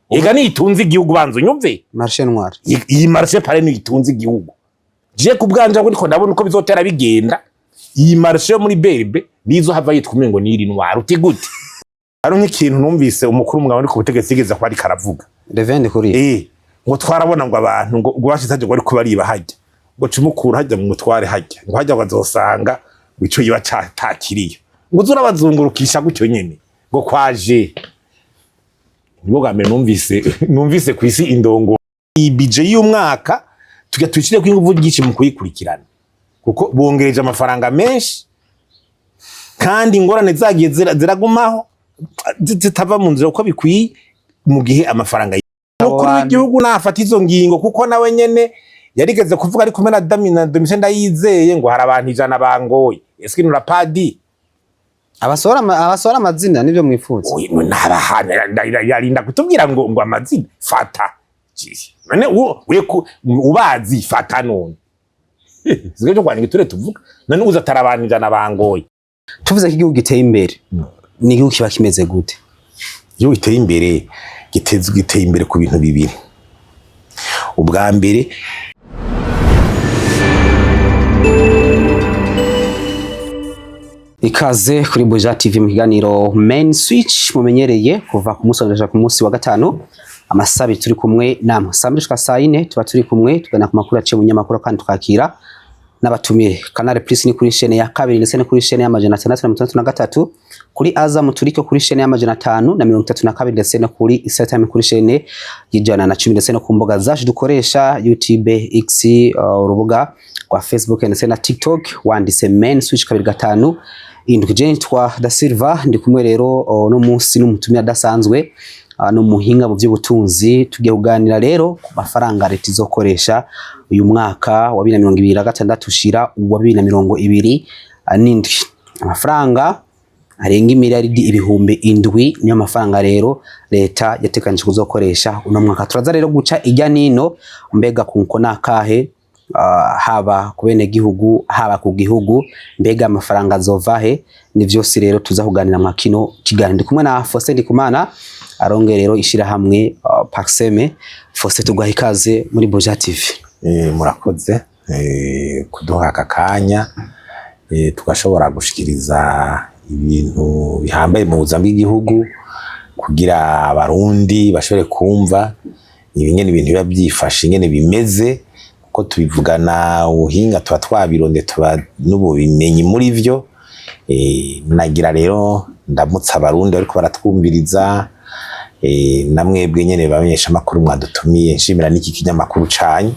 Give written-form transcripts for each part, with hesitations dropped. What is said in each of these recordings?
Ega nitunze igihugu, banza unyumve. Marché noir. Iyi marché parallèle nitunze igihugu. Je ku bwanje ariko ndabona uko bizotera bigenda, iyi marché yo muri BRB nizo hava yitwa umengo ni iri noir. Uti gute? Ari nk'ikintu numvise umukuru w'umugabo uri ku butegetsi yigeze kuba ariko aravuga. Revende kuri. Ngo twarabona ngo abantu ngo bashize hajya ngo ariko bariba hajya, ngo cumukura hajya mu mutware hajya, ngo hajya ngo azosanga ngo ico yiba catakiriyo, ngo uzurabazungurukisha gutyo nyene ngo kwaje. Nibwo bwa mbere numvise kw'isi indongo. Iyi budget y'umwaka tujya tuyishire ko inguvu nyinshi mu kuyikurikirana, kuko bongereje amafaranga menshi kandi ingorane zagiye ziragumaho zitava mu nzira uko bikwiye. Mu gihe amafaranga Abo umukuru bantu- w'igihugu nafata izo ngingo, kuko nawe nyene yarigeze kuvuga ari kumwe na Dami na Domitien Ndayizeye ngo hari abantu 100 bangoye. Est-ce qu'il nous l'a pas dit? Abasohora amazina nivyo mwifuza? Oya, nabahana yarinda kutubwira ngo amazina fata. None we ubazi fata. None sibyo cyo kwandika ture tuvuga none uza atari abantu 100 bangoye. Tuvuze ko igihugu giteye imbere, ni igihugu kiba kimeze gute? Igihugu giteye imbere giteye imbere ku bintu bibiri. Ubwa mbere, Ikaze kuri Buja TV mu kiganiro Main Switch mumenyereye kuva ku munsi wa mbere ku munsi wa gatanu, amasabi turi kumwe namwe saa mbiri gushika saa yine. Tuba turi kumwe tugana ku makuru aciye mu nyamakuru kandi twakira n'abatumire. Canal Plus ni kuri chaîne ya kabiri ndetse no kuri chaîne ya 663, kuri Azam turiko kuri chaîne ya 532 ndetse no kuri Isatime kuri chaîne y'110, ndetse no ku mbuga zacu dukoresha YouTube, X, urubuga rwa Facebook ndetse na TikTok, wanditse Main Switch 257. Je nitwa Da Silva, ndi kumwe rero no munsi n'umutumire adasanzwe, n'umuhinga mu by'ubutunzi. Tugiye kuganira rero ku mafaranga leta izokoresha uyu mwaka wa 2026 ushira uwa 2027. Amafaranga arenga imiliyaridi 7000 niyo mafaranga rero leta yateganije kuzokoresha uno mwaka. Turaza rero guca ijya nino, mbega kunko nakahe, haba ku bene gihugu, haba ku gihugu, mbega amafaranga azova he? Ni vyose rero tuza kuganira mwa kino kiganiro. Ndi kumwe na Faustin Ndikumana aronge rero ishirahamwe Paxeme. Faustin, tuguha ikaze muri Buja TV. Murakoze kuduha aka kanya, tugashobora gushikiriza ibintu bihambaye mu buzima bw'igihugu kugira abarundi bashobore kumva ibingene ibintu biba byifashe, ingene bimeze, kuko tubivugana ubuhinga, tuba twabironde, tuba n'ububimenyi muri vyo. Nagira rero ndamutsa abarundi bariko baratwumviriza, namwebwe nyene bamenyesha amakuru mwadutumiye, nshimira n'iki kinyamakuru canyu.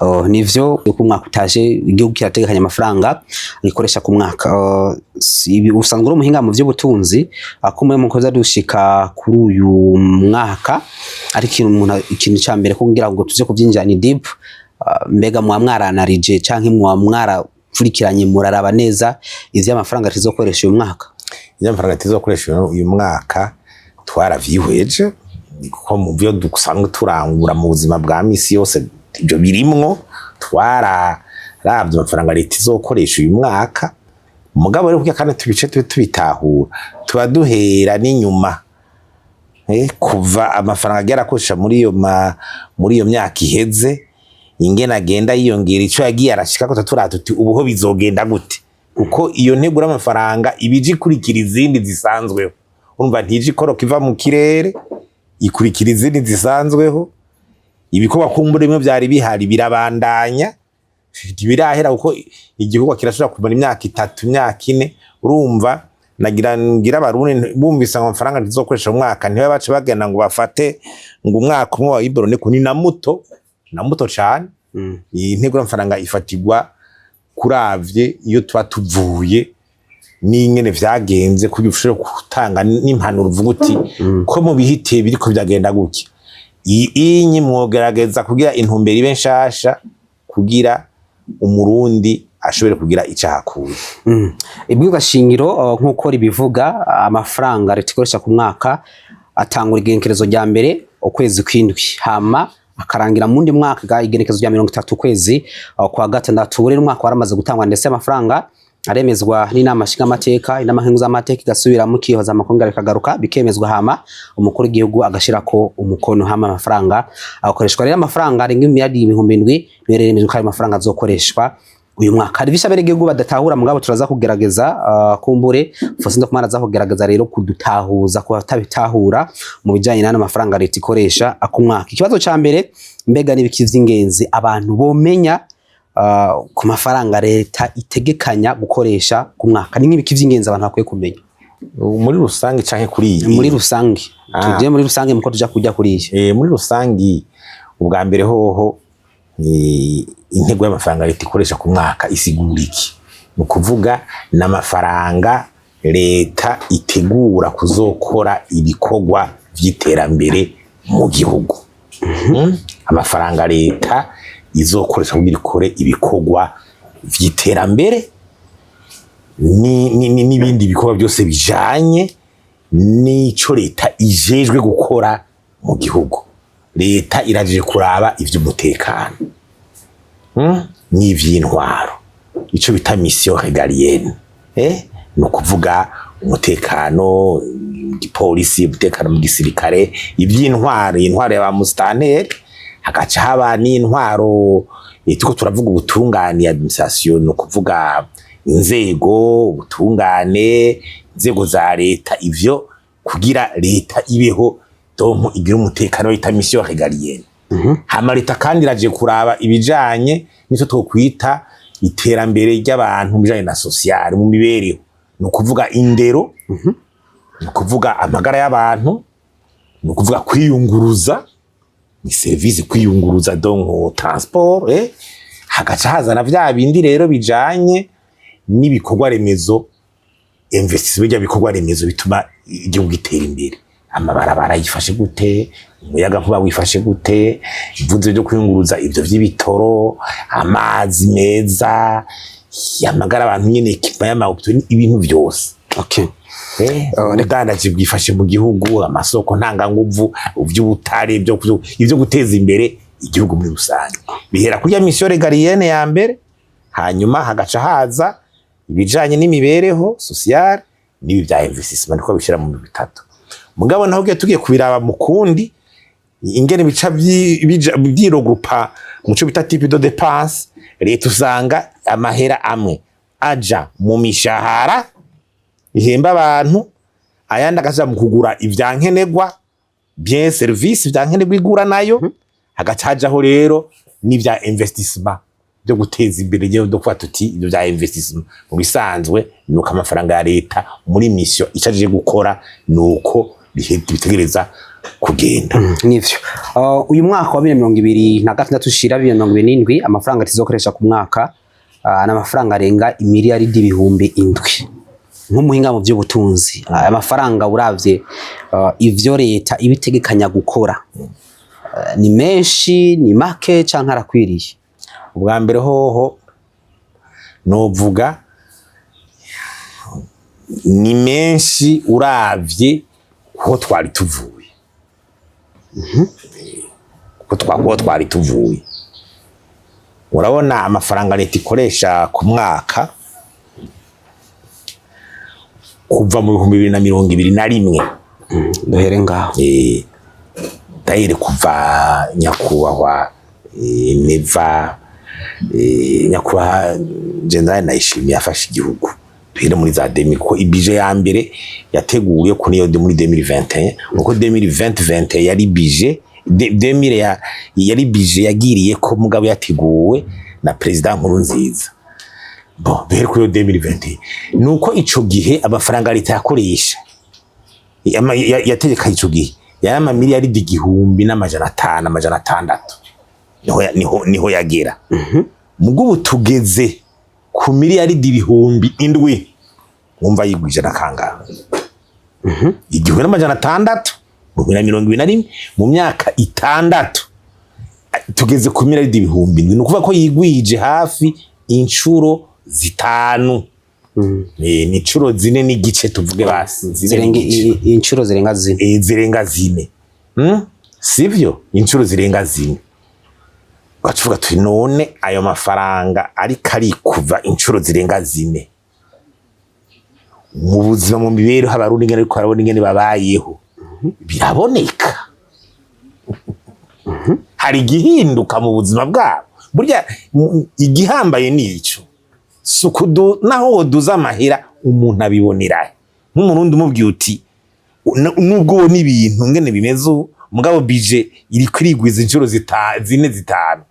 Oh, nivyo, uko umwaka utaje igihugu kirategekanya amafaranga gikoresha ku mwaka. Oh, ibi usanzwe uri umuhinga mu by'ubutunzi akumwe mu koza dushika kuri uyu mwaka, ariko ikintu umuntu, ikintu ca mbere kugira ngo tuze kubyinjira ni deep, mbega mwa mwaranarije canke mwa mwarakurikiranye muraraba neza ivy'amafaranga tuzokoresha uyu mwaka? Ivy'amafaranga tuzokoresha uyu mwaka twaravyihweje, kuko mu byo dusanzwe turangura mu buzima bwa misi yose ibyo birimwo. Twararavye amafaranga leta izokoresha uyu mwaka. Mugabo rero kugira kandi tubice tube tubitahura, tuba duhera n'inyuma, kuva amafaranga agera akoresha muri iyo myaka iheze, ingene agenda yiyongera, ico yagiye arashika ko turata tuti ubuho bizogenda gute, kuko iyo ntegura amafaranga ibije ikurikira izindi zisanzweho. Urumva ntije ikoroka iva mu kirere, ikurikira izindi zisanzweho. Ibikorwa kumbura bimwe vyari bihari birabandanya, ntibirahera, kuko igikorwa kirashobora kumara imyaka 3, imyaka 4. Urumva nagira ngira abarundi bumvise ngo amafaranga ntizokoresha mu mwaka, ntibabe bace bagenda ngo bafate ngo umwaka umwe wa Ibrone, ni na muto, na muto cane. Iyi ntego y'amafaranga ifatirwa kuravye iyo tuba tuvuye n'ingene vyagenze, kugira ushobore gutanga n'impanuro uvuga uti ko mu bihitiye biriko biragenda gutya, iyi inyi mwogerageza kugira intumbero ibe nshasha kugira umurundi ashobore kugira ico ahakuye. Ibwirizwa shingiro, nk'uko ribivuga, amafaranga leta ikoresha ku mwaka atangura igenekerezo rya mbere ukwezi kw'indwi, hama akarangira mu wundi mwaka igenekerezo rya 30 ukwezi kwa gatandatu. Rero umwaka waramaze gutangwa, ndetse amafaranga Aremezwa n'inama nshingamateka, inama nkenguzamateka igasubiramo, ikihoza amakongera bikagaruka bikemezwa, hama umukuru w'igihugu agashirako umukono, hama amafaranga agakoreshwa. Rero amafaranga arenga imiliyaridi 7000 niyo rero yemejwe ko ayo mafaranga azokoreshwa uyu mwaka. Hari vyinshi abenegihugu badatahura, mugabo turaza kugerageza, kumbure Faustin Ndikumana aza kugerageza rero kudutahuza ku batabitahura mu bijanye n'ano mafaranga leta ikoresha akumwaka. Ikibazo ca mbere, mbega n'ibiki vy'ingenzi abantu bomenya ku mafaranga leta itegekanya gukoresha ku mwaka? Ni nk'ibiki vy'ingenzi abantu bakwiye kumenya? Muri rusange canke kuri iyi? Muri rusange. Tuje muri rusange muko tuja kujya kuri iyi. Muri rusangi, ubwa mbere hoho ni intego y'amafaranga leta ikoresha ku mwaka isigura iki? Ni ukuvuga n'amafaranga leta itegura kuzokora ibikorwa vy'iterambere mu gihugu. Amafaranga leta izokoresha kugira ikore ibikorwa vy'iterambere n'ibindi bikorwa byose bijanye n'ico leta ijejwe gukora mu gihugu. Leta iraje kuraba ivy'umutekano, N'ivy'intwaro, ico bita mission régalienne, ni ukuvuga umutekano mu gipolisi, umutekano mu gisirikare, ivy'intwaro, intwaro ya ba musitanteri, hagaca haba n'intwaro, turiko turavuga ubutungane, administration, ni ukuvuga inzego, ubutungane, inzego za leta, ivyo kugira leta ibeho, donc igire umutekano, bita mission régalienne. Hama leta kandi iraje kuraba ibijanye n'ico twokwita iterambere ry'abantu mu bijanye na social, mu mibereho, ni ukuvuga indero, ni ukuvuga amagara y'abantu, ni ukuvuga kwiyunguruza, ni service kwiyunguruza, donc transport, hagaca hazana vya bindi rero bijanye n'ibikorwa remezo, investissement by'ibikorwa remezo bituma igihugu gitera imbere. Amabarabara yifashe gute? Umuyaga nkuba wifashe gute? Ivuze byo kwiyunguruza, ivyo vy'ibitoro, amazi meza, amagara abantu nyene, équipement y'amahôpitaux, ibintu vyose. Ubudandaji bwifashe mu gihugu, amasoko ntanganguvu, ivy'ubutare, ivyo guteza imbere igihugu muri rusange, bihera kuri ya mission régalienne ya mbere, hanyuma hagaca haza ibijanye n'imibereho sociale n'ibi bya investissement, niko bishira mu bitatu. Mugabo naho ugiye tugiye kubiraba mu kundi ingene bica vyiregroupa mu co bita type de dépense, leta usanga amahera amwe aja mu mishahara ihemba abantu, ayandi akaja mu kugura ivyankenerwa, bien service vyankenerwa igura nayo, hagaca hajaho rero n'ivya investissement byo guteza imbere igihugu. Kuvuga tuti ibyo bya investissement mu bisanzwe nuko amafaranga ya leta muri mission ico aje gukora nuko bitegereza kugenda. Nivyo. Uyu mwaka wa 2026 ushira 2027, amafaranga tuzokoresha ku mwaka ni amafaranga arenga imiliyaridi 7000. Nk'umuhinga mu by'ubutunzi, aya mafaranga uravye ivyo leta ibitegekanya gukora, ni menshi, ni make, canke arakwiriye? Ubwa mbere hoho novuga ni menshi uravye kuho twari tuvuye, kuho twari tuvuye. Urabona amafaranga leta ikoresha ku mwaka kuva mu 2021. Duhere ngaho. D'ailleurs kuva nyakubahwa Neva, nyakubahwa General Ndayishimiye afashe igihugu, duhere muri za 2000, kuko ibije ya mbere yateguye ko niyo muri 2021, kuko 2020 yari budget 2000 yari budget yagiriye ko mugabo yateguwe na président Nkurunziza. Bon, duhere kuri iyo 2021, nuko ico gihe amafaranga leta yakoresha yategeka ico gihe yari amamiliyaridi 1500, 600, niho yagera. Mugo ubu tugeze ku miliyaridi 7000. Wumva yigwije na kangahe? 1600 mu 2021, mu myaka 6 tugeze ku miliyaridi 7000. Ni ukuvuga ko yigwije hafi inshuro 5. Ni inshuro 4.5, tuvuge basi zine Zirenga n'igice. Inshuro zirenga 4. Zirenga 4. Sivyo, inshuro zirenga 4. Ugaca uvuga tuti none ayo mafaranga ariko arikuva inshuro zirenga 4. Mu buzima, mu mibereho, Abarundi ingene ariko barabona ingene babayeho, biraboneka hari igihinduka mu buzima bwabo. Burya igihambaye ni ico, si ukudu naho woduza amahera, umuntu abibonera nk'Umurundi umubwiye uti nubwo ubona ibintu ngene bimeze ubu, mugabo budget iri kwirigwiza inshuro zine, zitanu.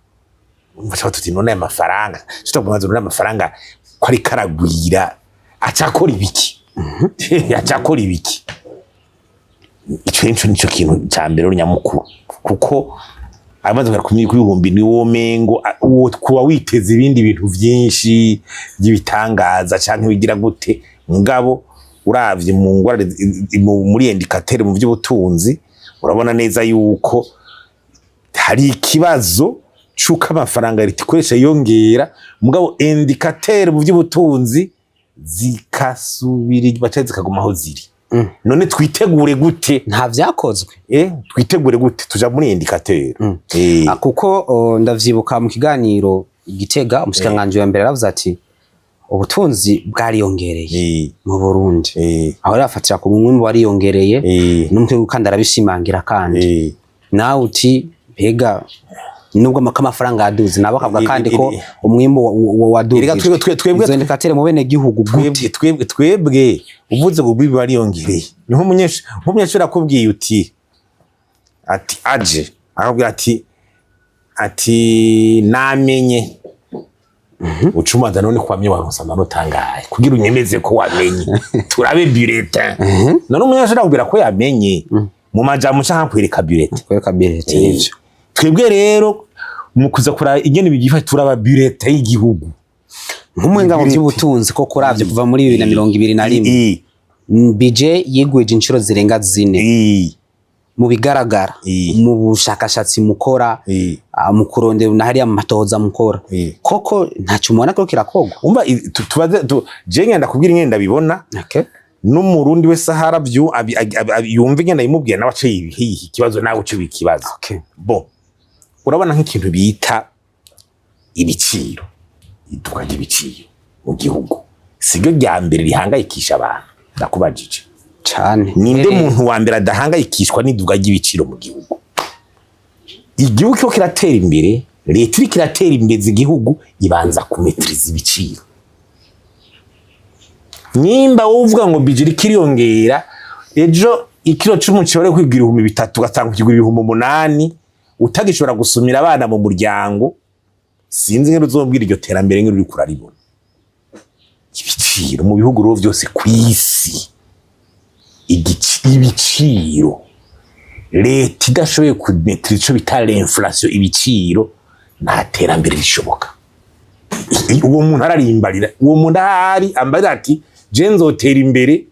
Umva tuti none aya mafaranga, tutakumaze none amafaranga ko ari karagwira, acakora ibiki, acakora ibiki? Ico nico kintu ca mbere nyamukuru, kuko amaze kugera ku bihumbi ni wo mengo kuba witeze ibindi bintu vyinshi by'ibitangaza canke bigira gute. Mugabo uravye mu ngorane muri indicateur mu vy'ubutunzi, urabona neza yuko hari ikibazo c'uko amafaranga leta ikoresha yongera, mugabo indicateur mu vy'ubutunzi zikasubira baca zikaguma aho ziri. None twitegure gute? Nta vyakozwe. Twitegure gute? Tuja muri indicateur. Ah, kuko ndavyibuka mu kiganiro i Gitega, umushikiranganji wa mbere yaravuze ati ubutunzi bwariyongereye mu Burundi. Aho rero afatira ku mwimbu wariyongereye, n'umutwe kandi arabishimangira. Kandi nawe uti mbega nubwo amafaranga yaduze, nabo akavuga kandi ko umwimbu Erega wadugijwe. twebwe Izo indicateur mu bene gihugu gute? Twebwe uvuze ngo bibi bariyongereye, ni nk'umunyeshuri akubwiye uti ati aje akabwira ati namenye, ucumaza none kwamye waronse amanota angahe kugira unyemeze ko wamenye, turabe bulletin. None umunyeshuri akubwira ko yamenye mu majambo canke akwereka bulletin? Kwereka bulletin, nivyo. Twebwe rero mu kuza kuraba ingene bigifasha, turaba bulletin y'igihugu. Nk'umuhinga mu Bulletin. by'ubutunzi, ko kuravye kuva muri 2021, budget yigwije inshuro zirenga zine mu bigaragara, mu bushakashatsi mukora, mu kurondera na hariya mu matohoza mukora, koko ntacyo mubona ko kirakorwa? Umva, tubaze je ngenda kubwira ingene ndabibona, n'Umurundi wese ahari yumva ingene yimubwira, nawe ace yiha ikibazo, nawe uce ikibazo. Bon, urabona nk'ikintu bita ibiciro, iduka ry'ibiciro mu gihugu siryo rya mbere rihangayikisha abantu? Ndakubajije. Cane. Ninde muntu wa mbere adahangayikishwa n'iduka ry'ibiciro mu gihugu? Igihugu cyo kiratera imbere, leta iriko iratera imbere, igihugu ibanza kumetiriza ibiciro. Nimba wowe uvuga ngo budget iriko iriyongera, ejo ikiro c'umuceri wari kwigura 3000, ugasanga ukigura 8000, utagishobora gusumira abana mu muryango, sinzi ingene uzombwira iryo terambere ngene uriko uraribona. Ibiciro mu bihugu rero vyose kw'isi, ibiciro leta idashoboye kumetira ico bita l'inflation, ibiciro, nta terambere rishoboka. Uwo muntu ararimbarira, uwo muntu ahari ambarira ati je nzotera imbere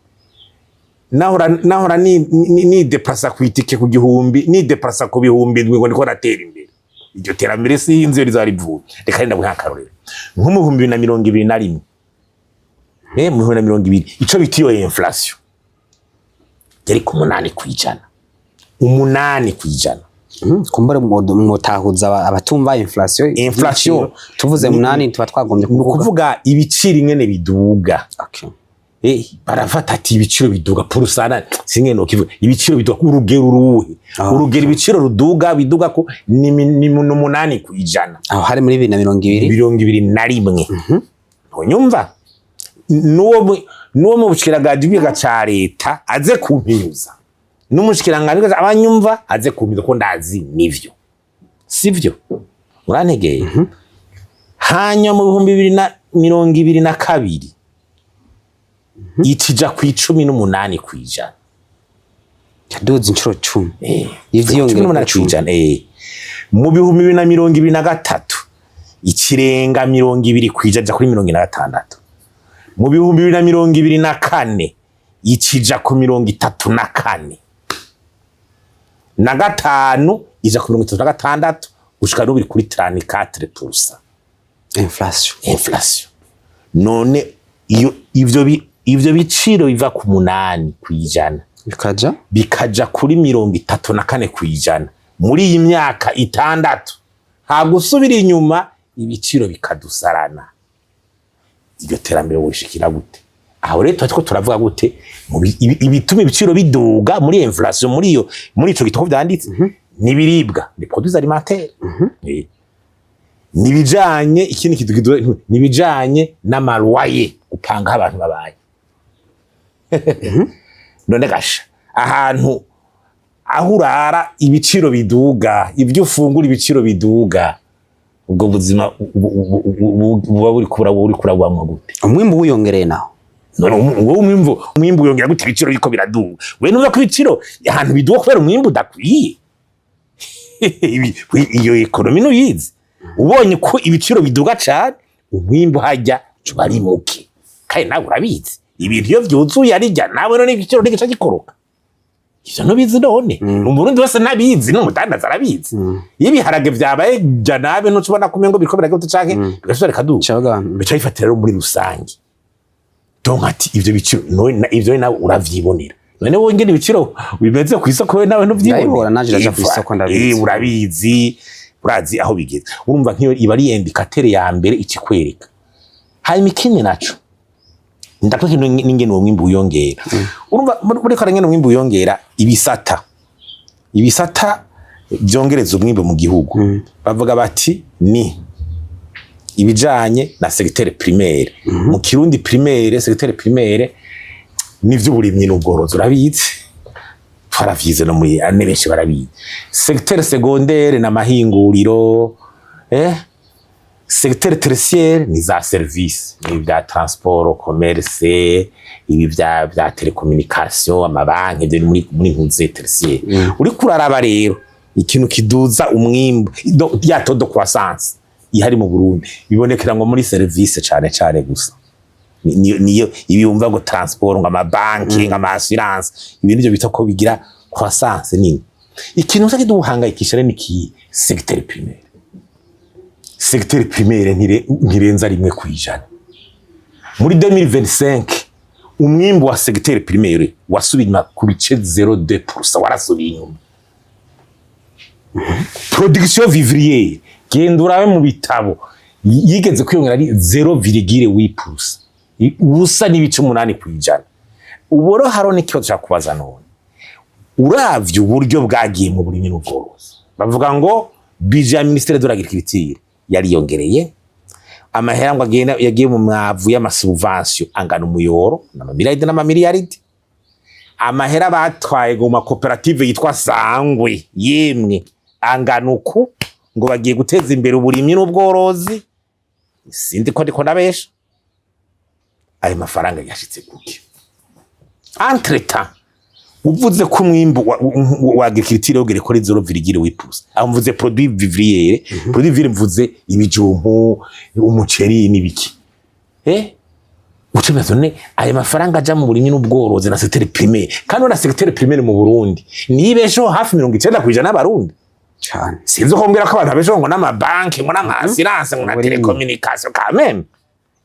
nahora ni déplaça ku itike ku gihumbi, ni déplaça ku 7000, ngo ndiko natera imbere. Iryo terambere sinzi iyo rizaba rivuye. Reka ndaguha akarorero nko mu 2021, mu 2020, ico bita iyo inflation yari ku 8%, 8%. Kumbure mutahuza abatumva inflation. Inflation. Y'ibiciro. Tuvuze 8 tuba twagombye Ni kuvuga ukuvuga ibiciro ingene biduga. Barafata ati ibiciro biduga pourcent, singe no kivuga ibiciro biduga urugero uruhe? Urugero ibiciro ruduga biduga ko ni 8%. Aho hari muri 2020? 21. Ntunyumva? N'uwo mu bushikiranganje bw'iga ca leta aze kumpinyuza, n'umushikiranganje abanyumva aze kumpinyuza ko ndazi nivyo sivyo, urantegeye. Hanyuma mu 2022 ikija ku 18%. Yaduze inshuro 10. Ivyiyongera 18 ku 10. kw'ijana. Mu 2023 ikirenga 20%, ja kuri 46. Mu 2024 ikija ku 34 na gatanu, ija ku 36, gushika n'ubu iri kuri 34%. Inflation. Inflation. None iyo ivyo biciro biva ku 8% bikaja bikaja kuri 34% muri iyi myaka 6, nta gusubira inyuma, ibiciro bikadusarana, iryo terambere wishikira gute? Aho rero tuba turiko turavuga gute? Ibituma ibiciro biduga muri inflation, muri ico gitabo vyanditse, n'ibiribwa, les produits alimentaires. Nibijanye ikindi kintu kiduga, nibijanye n'ama loyers, gupanga aho abantu babaye. None gasha, ahantu aho urara ibiciro biduga, ibyo ufungura ibiciro biduga, ubwo buzima buba buri kurabamwo gute? Umwimbu wiyongereye naho? None wowe umwimbu wiyongera gute ibiciro biriko biraduga? We numva ko ibiciro ahantu biduga kubera umwimbu udakwiye. Iyo économie ntuyizi? Ubonye ko ibiciro biduga cane, umwimbu hajya uba ari muke, kandi nawe urabizi, ibintu iyo vyuzuye arijya nawe, none igiciro ntigica gikoroka. Ivyo ntubizi? None Umurundi wese ntabizi, n'umudandaza arabizi. Iyo ibiharage vyabaye jya nabe, ntuca ubona ko umengo biriko biragira canke bigasubira bikaduga? Caga. Bica bifatira rero muri rusange. Donc ati ivyo biciro none ivyo nawe uravyibonera. None wowe ingene ibiciro bimeze ku isoko, wewe nawe ntuvyibonera? Ndabibona, nanje ndaja kw'isoko, ndabizi. Urabizi, urazi aho bigeze. Urumva nk'iyo iba ari indicateur ya mbere ikikwereka. Hanyuma ikindi naco ndakwereka n'ingene uwo mwimbu wiyongera. Urumva muri kare ngene umwimbu wiyongera, ibisata vyongereza umwimbu mu gihugu, bavuga bati ni ibijanye na secteur primaire. Mu Kirundi primaire, secteur primaire ni ivy'uburimyi n'ubworozi, urabizi, twaravyize no muri ane, benshi barabizi. Secteur secondaire n'amahinguriro, secteur tertiaire ni za service, ni ibya transport, commerce, ibi bya télécommunication, amabanki, ibyo ni muri ntuze tertiaire. Uriko uraraba rero ikintu kiduza umwimbu, ya taux de croissance ihari mu Burundi bibonekera ngo muri service cane cane gusa. Niyo ibi wumva ngo transport, ngo amabanki, ngo ama assurance, ibintu byo bita ko bigira croissance nini. Ikintu nsa kiduhangayikisha rero ni ki? Secteur primaire. Secteur primaire ntirenza 1% muri 2025. Umwimbu wa secteur primaire wasubiye inyuma ku bice 0,2%, warasubiye inyuma. Production vivrière, genda urabe mu bitabo, yigeze kwiyongera ari 0,8%, ubusa n'ibice 8%. Ubu rero hariho n'ikibazo cyo kubaza. None uravye uburyo bwagiye mu burimyi n'ubworozi, bavuga ngo budget ya ministère de l'agriculture yariyongereye, amahera ngo agenda yagiye mu mwavu y'ama subventions angana umuyoro n'amamiliyaridi n'amamiliyaridi, amahera batwaye ngo mu makoperative yitwa Sangwe yemwe angana uku, ngo bagiye guteza imbere uburimyi n'ubworozi. Sindi ko ndiko ndabesha. Ayo mafaranga yashitse kuki? Entre-temps uvuze ko umwimbu wa agriculture wogere kuri 0,8%, aho mvuze produit vivrier, produit vivrier mvuze ibijumbu, umuceri n'ibiki, ucemeza. None ayo mafaranga aja mu burimyi n'ubworozi na secteur primaire, kandi na secteur primaire mu Burundi nibesho hafi 90% y'Abarundi. Cyane. Sinzi ko mbwira ko abantu babesho ngo n'amabanki, ngo n'ama assurance, ngo na Uburimyi. télécommunication. Quand même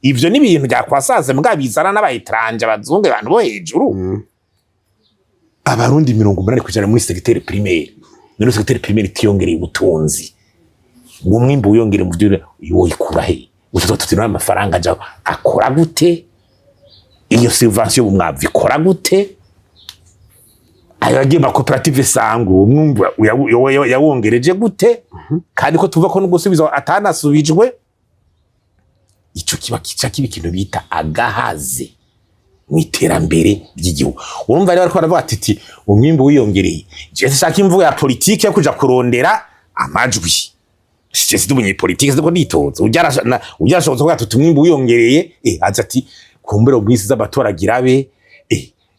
ivyo ni ibintu bya croissance mbwa bizana n'aba étrangers, abazungu, abantu bo hejuru. Abarundi 80% muri secteur primaire. None secteur primaire itiyongereye ubutunzi, ngo umwimbu wiyongere mu byo, woyikura he? Utuzo tuti amafaranga aja akora gute? Iyo subvention y'ubumwavu ikora gute? Ayo yagiye mu makoperative Sango, umwumbu yawongereje gute, kandi ko tuva ko no gusubiza atanasubijwe? Ico kiba kica kiba ikintu bita agahaze mu iterambere ry'igihugu. Urumva rero bariko baravuga ati umwimbu wiyongereye. Je sinshaka imvugo ya politike yo kuja kurondera amajwi. Je sindi umunyepolitike, sindiko nditoza. Urya arashobora kuvuga ati umwimbu wiyongereye, aza ati kumbure ubwisi z'amatora agira abe,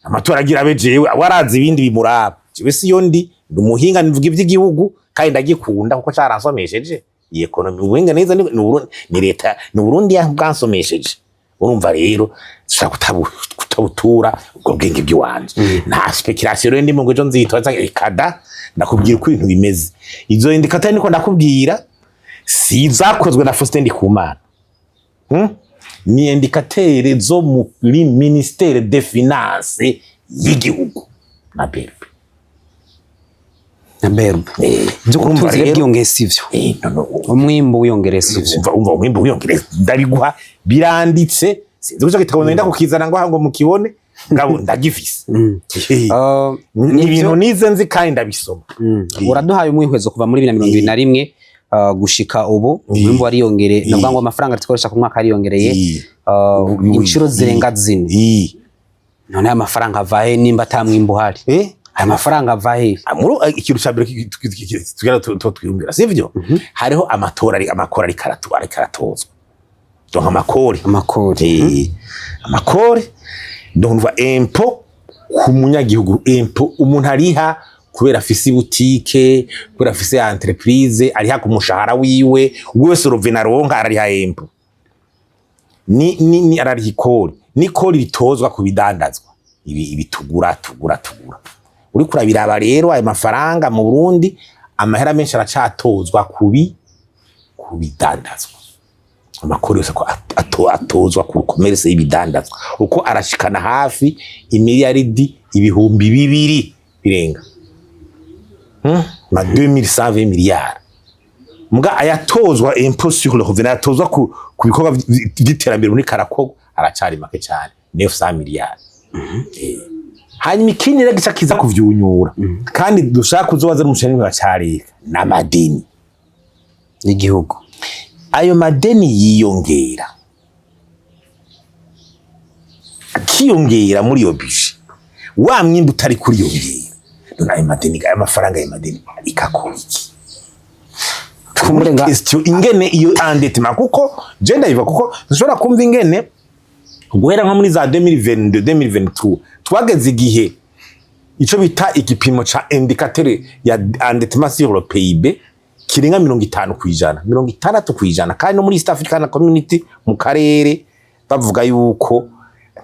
amatora agira abe. Jewe warazi ibindi bimuraba, jewe siyo ndi umuhinga, nivuga ivy'igihugu kandi ndagikunda kuko caransomesheje iyi économie. Ubuhinga neza ni leta, ni Burundi bwansomesheje. Urumva rero dushobora kutabutura ubwo bwenge bw'iwanje. Nta spéculation rero ndimo ngo ejo nzitoza ikada. Ndakubwira uko ibintu bimeze. Izo indicateurs niko ndakubwira si izakozwe na Faustin Ndikumana, Ni indicateurs zo muri ministère des finances y'igihugu na BRB. Na BRB. Urumva Ubutunzi rero bwiyongeye sivyo? No, Umwimbu wiyongereye sivyo? Umva, umwimbu wiyongereye, ndabiguha biranditse. Sinzi ko ico gitabo nenda kukizana ngo ngo mukibone, ngabo ndagifise. Ni ibintu nize nzi kandi ndabisoma. Uraduhaye umwihwezo kuva muri 2021 gushika ubu, umwimbu wariyongereye, navuga ngo amafaranga dukoresha ku mwaka yariyongereye inshuro zirenga 4. None aya mafaranga ava he nimba ata mwimbu uhari? Aya mafaranga ava he? Muri ikintu ca mbere tugera twiyumvira, sivyo? Hariho amatora, ari amakori ariko aratozwa, donc amakori. Amakori. Amakori, donc numva impôt ku munyagihugu, impôt umuntu ariha kubera afise butike, kubera afise entreprise, ariha ku mushahara wiwe wese, revenu aronka arariha impôt, ni arariha ikori, n'ikori ritozwa ku bidandazwa ibi tugura tugura tugura. Uriko urabiraba rero, ayo mafaranga mu Burundi, amahera menshi aracatozwa ku bidandazwa. Amakuru yose ko atozwa ku commerce y'ibidandazwa, uko arashikana hafi imiliyaridi 2000 birenga, Ma 2120 miliyari. Muga ayatozwa impôt sur le revenu, ayatozwa ku bikorwa vy'iterambere muri karakogwa, aracari make cyane, 900 miliyari. Hanyuma ikindi rero gica kiza kuvyunyura kandi dushaka kuzobaza n'umushinga wa ca leta n'amadeni y'igihugu. Ayo madeni yiyongera, akiyongera muri iyo budget, wa mwimbu utari kuriyongera. None ayo madeni, ayo mafaranga, ayo madeni ikakora iki? Muri question ingene iyo endettement, kuko je ndayiva, kuko nshobora kumva ingene guhera nko muri za 2022, 2023, twageze igihe ico bita igipimo ca indicateur ya endettement sur le PIB kirenga 50%, 60%, kandi no muri East African Community, mu karere, bavuga yuko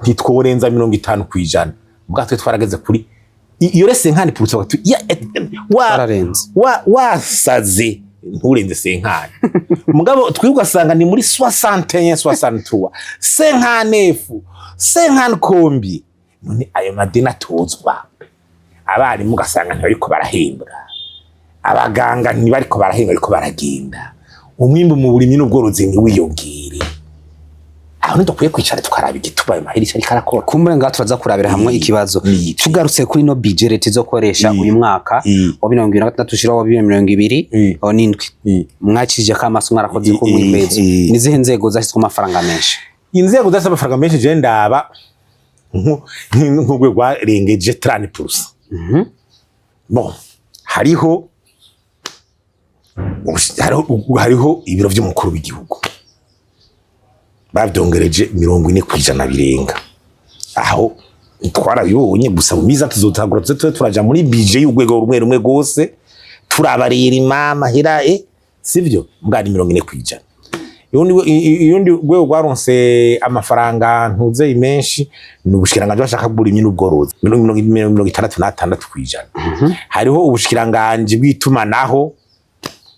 ntitworenza 50%. Ubwa twe twarageze kuri iyo rese nkani pour cent wa Twararenze. wa wasaze nturenze cinquante, mugabo twe ugasanga ni muri 61, 63, 59, 50 combien. None ayo madeni atozwa, abarimu ugasanga ntibariko barahembwa, abaganga ntibariko barahembwa, ariko baragenda, umwimbu mu burimyi n'ubworozi ntiwiyongere, aho ntidukwiye kwicara tukaraba igituma ayo mahera ico ariko arakora? Kumbure ngaha turaza kurabira hamwe ikibazo. Tugarutse kuri no budget leta izokoresha uyu mwaka wa 2026 ushira wa 2027, mwakirije ko amaso, mwarakoze ko mwihwezo, nizihe nzego zashyizwe amafaranga menshi? Inzego zose amafaranga menshi, je ndaba nk'urwego rwarengeje 30%. Bon, hariho ibiro vy'umukuru w'igihugu, bavyongereje 40% birenga. Aho twarabibonye gusa, mu miza tuzotangura tuze tube turaja muri budget y'urwego rumwe rumwe rwose, turabarira imama hera, sivyo? Mbwa ni 40%. Uyundi rwego rwaronse amafaranga ntuzeyi menshi ni ubushikiranganji bashaka burimyi n'ubworozi, 66%. Hariho ubushikiranganji bw'itumanaho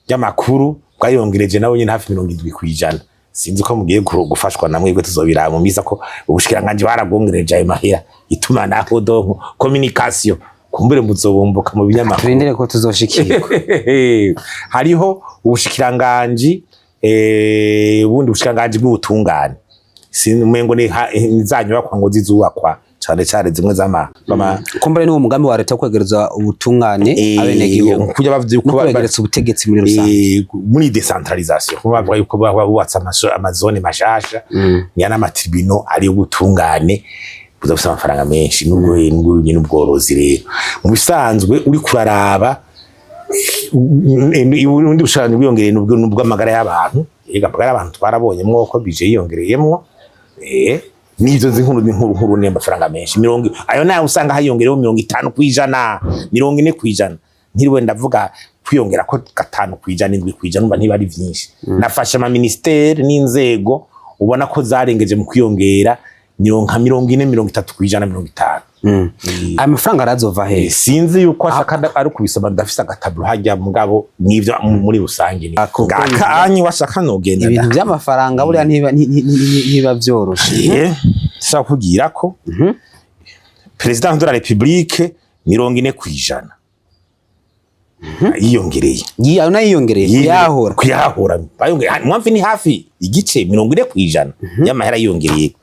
ry'amakuru, bwayongereje nabo nyene hafi 70%. Sinzi ko mugiye gufashwa na mwebwe, tuzobiraba mu misa ko ubushikiranganji barabwongereje ayo mahera, itumanaho, donc communication, kumbure muzobumbuka mu binyamakuru. Turindire ko tuzoshikirwa. Hariho ubushikiranganji, ubundi bushikiranganji bw'ubutungane, umengo ni za nyubakwa ngo zizubakwa cane cane zimwe z'ama Kumbure n'uwo mugambi wa leta wo kwegereza ubutungane abenegihugu kujya bavuze no yuko kwegereza ubutegetsi muri rusange. Muri décentralisation, kuba bavuga yuko bubatse amazone mashasha niya n'ama tribunaux ari ubutungane, buza gusaba amafaranga menshi. N'ubwo n'ubworozi rero, mu bisanzwe uri kuraraba, ubundi bushobozi bwiyongereye n'ubw'amagara y'abantu. Yega, amagara y'abantu twarabonyemwo ko budget yiyongereyemwo. N'ivyo nzi nkuru nkuru nkuru ni amafaranga menshi, mirongo ayo nayo usanga hiyongereyeho 50%, 40%. Ntiriwe ndavuga kwiyongera ko 5%, 7%, umva ntiba ari vyinshi. Nafashe ama ministère n'inzego ubona ko zarengeje mu kwiyongera, nka 40, 30%, 50. Aya mafaranga arazova he? Sinzi yuko ashaka ari kubisoma, ndafise aga tableau hajya, mugabo n'ivyo muri rusange ni ngaka anyi washaka nogenda. Ibintu by'amafaranga buriya ntiba vyoroshe. Shaka kugira ko président de la République 40%. Yiyongereye. Ayo nayo yiyongereye kuyahora. Kuyahora bayongeye mwamvi ni hafi igice, 40% y'amahera yiyongereye.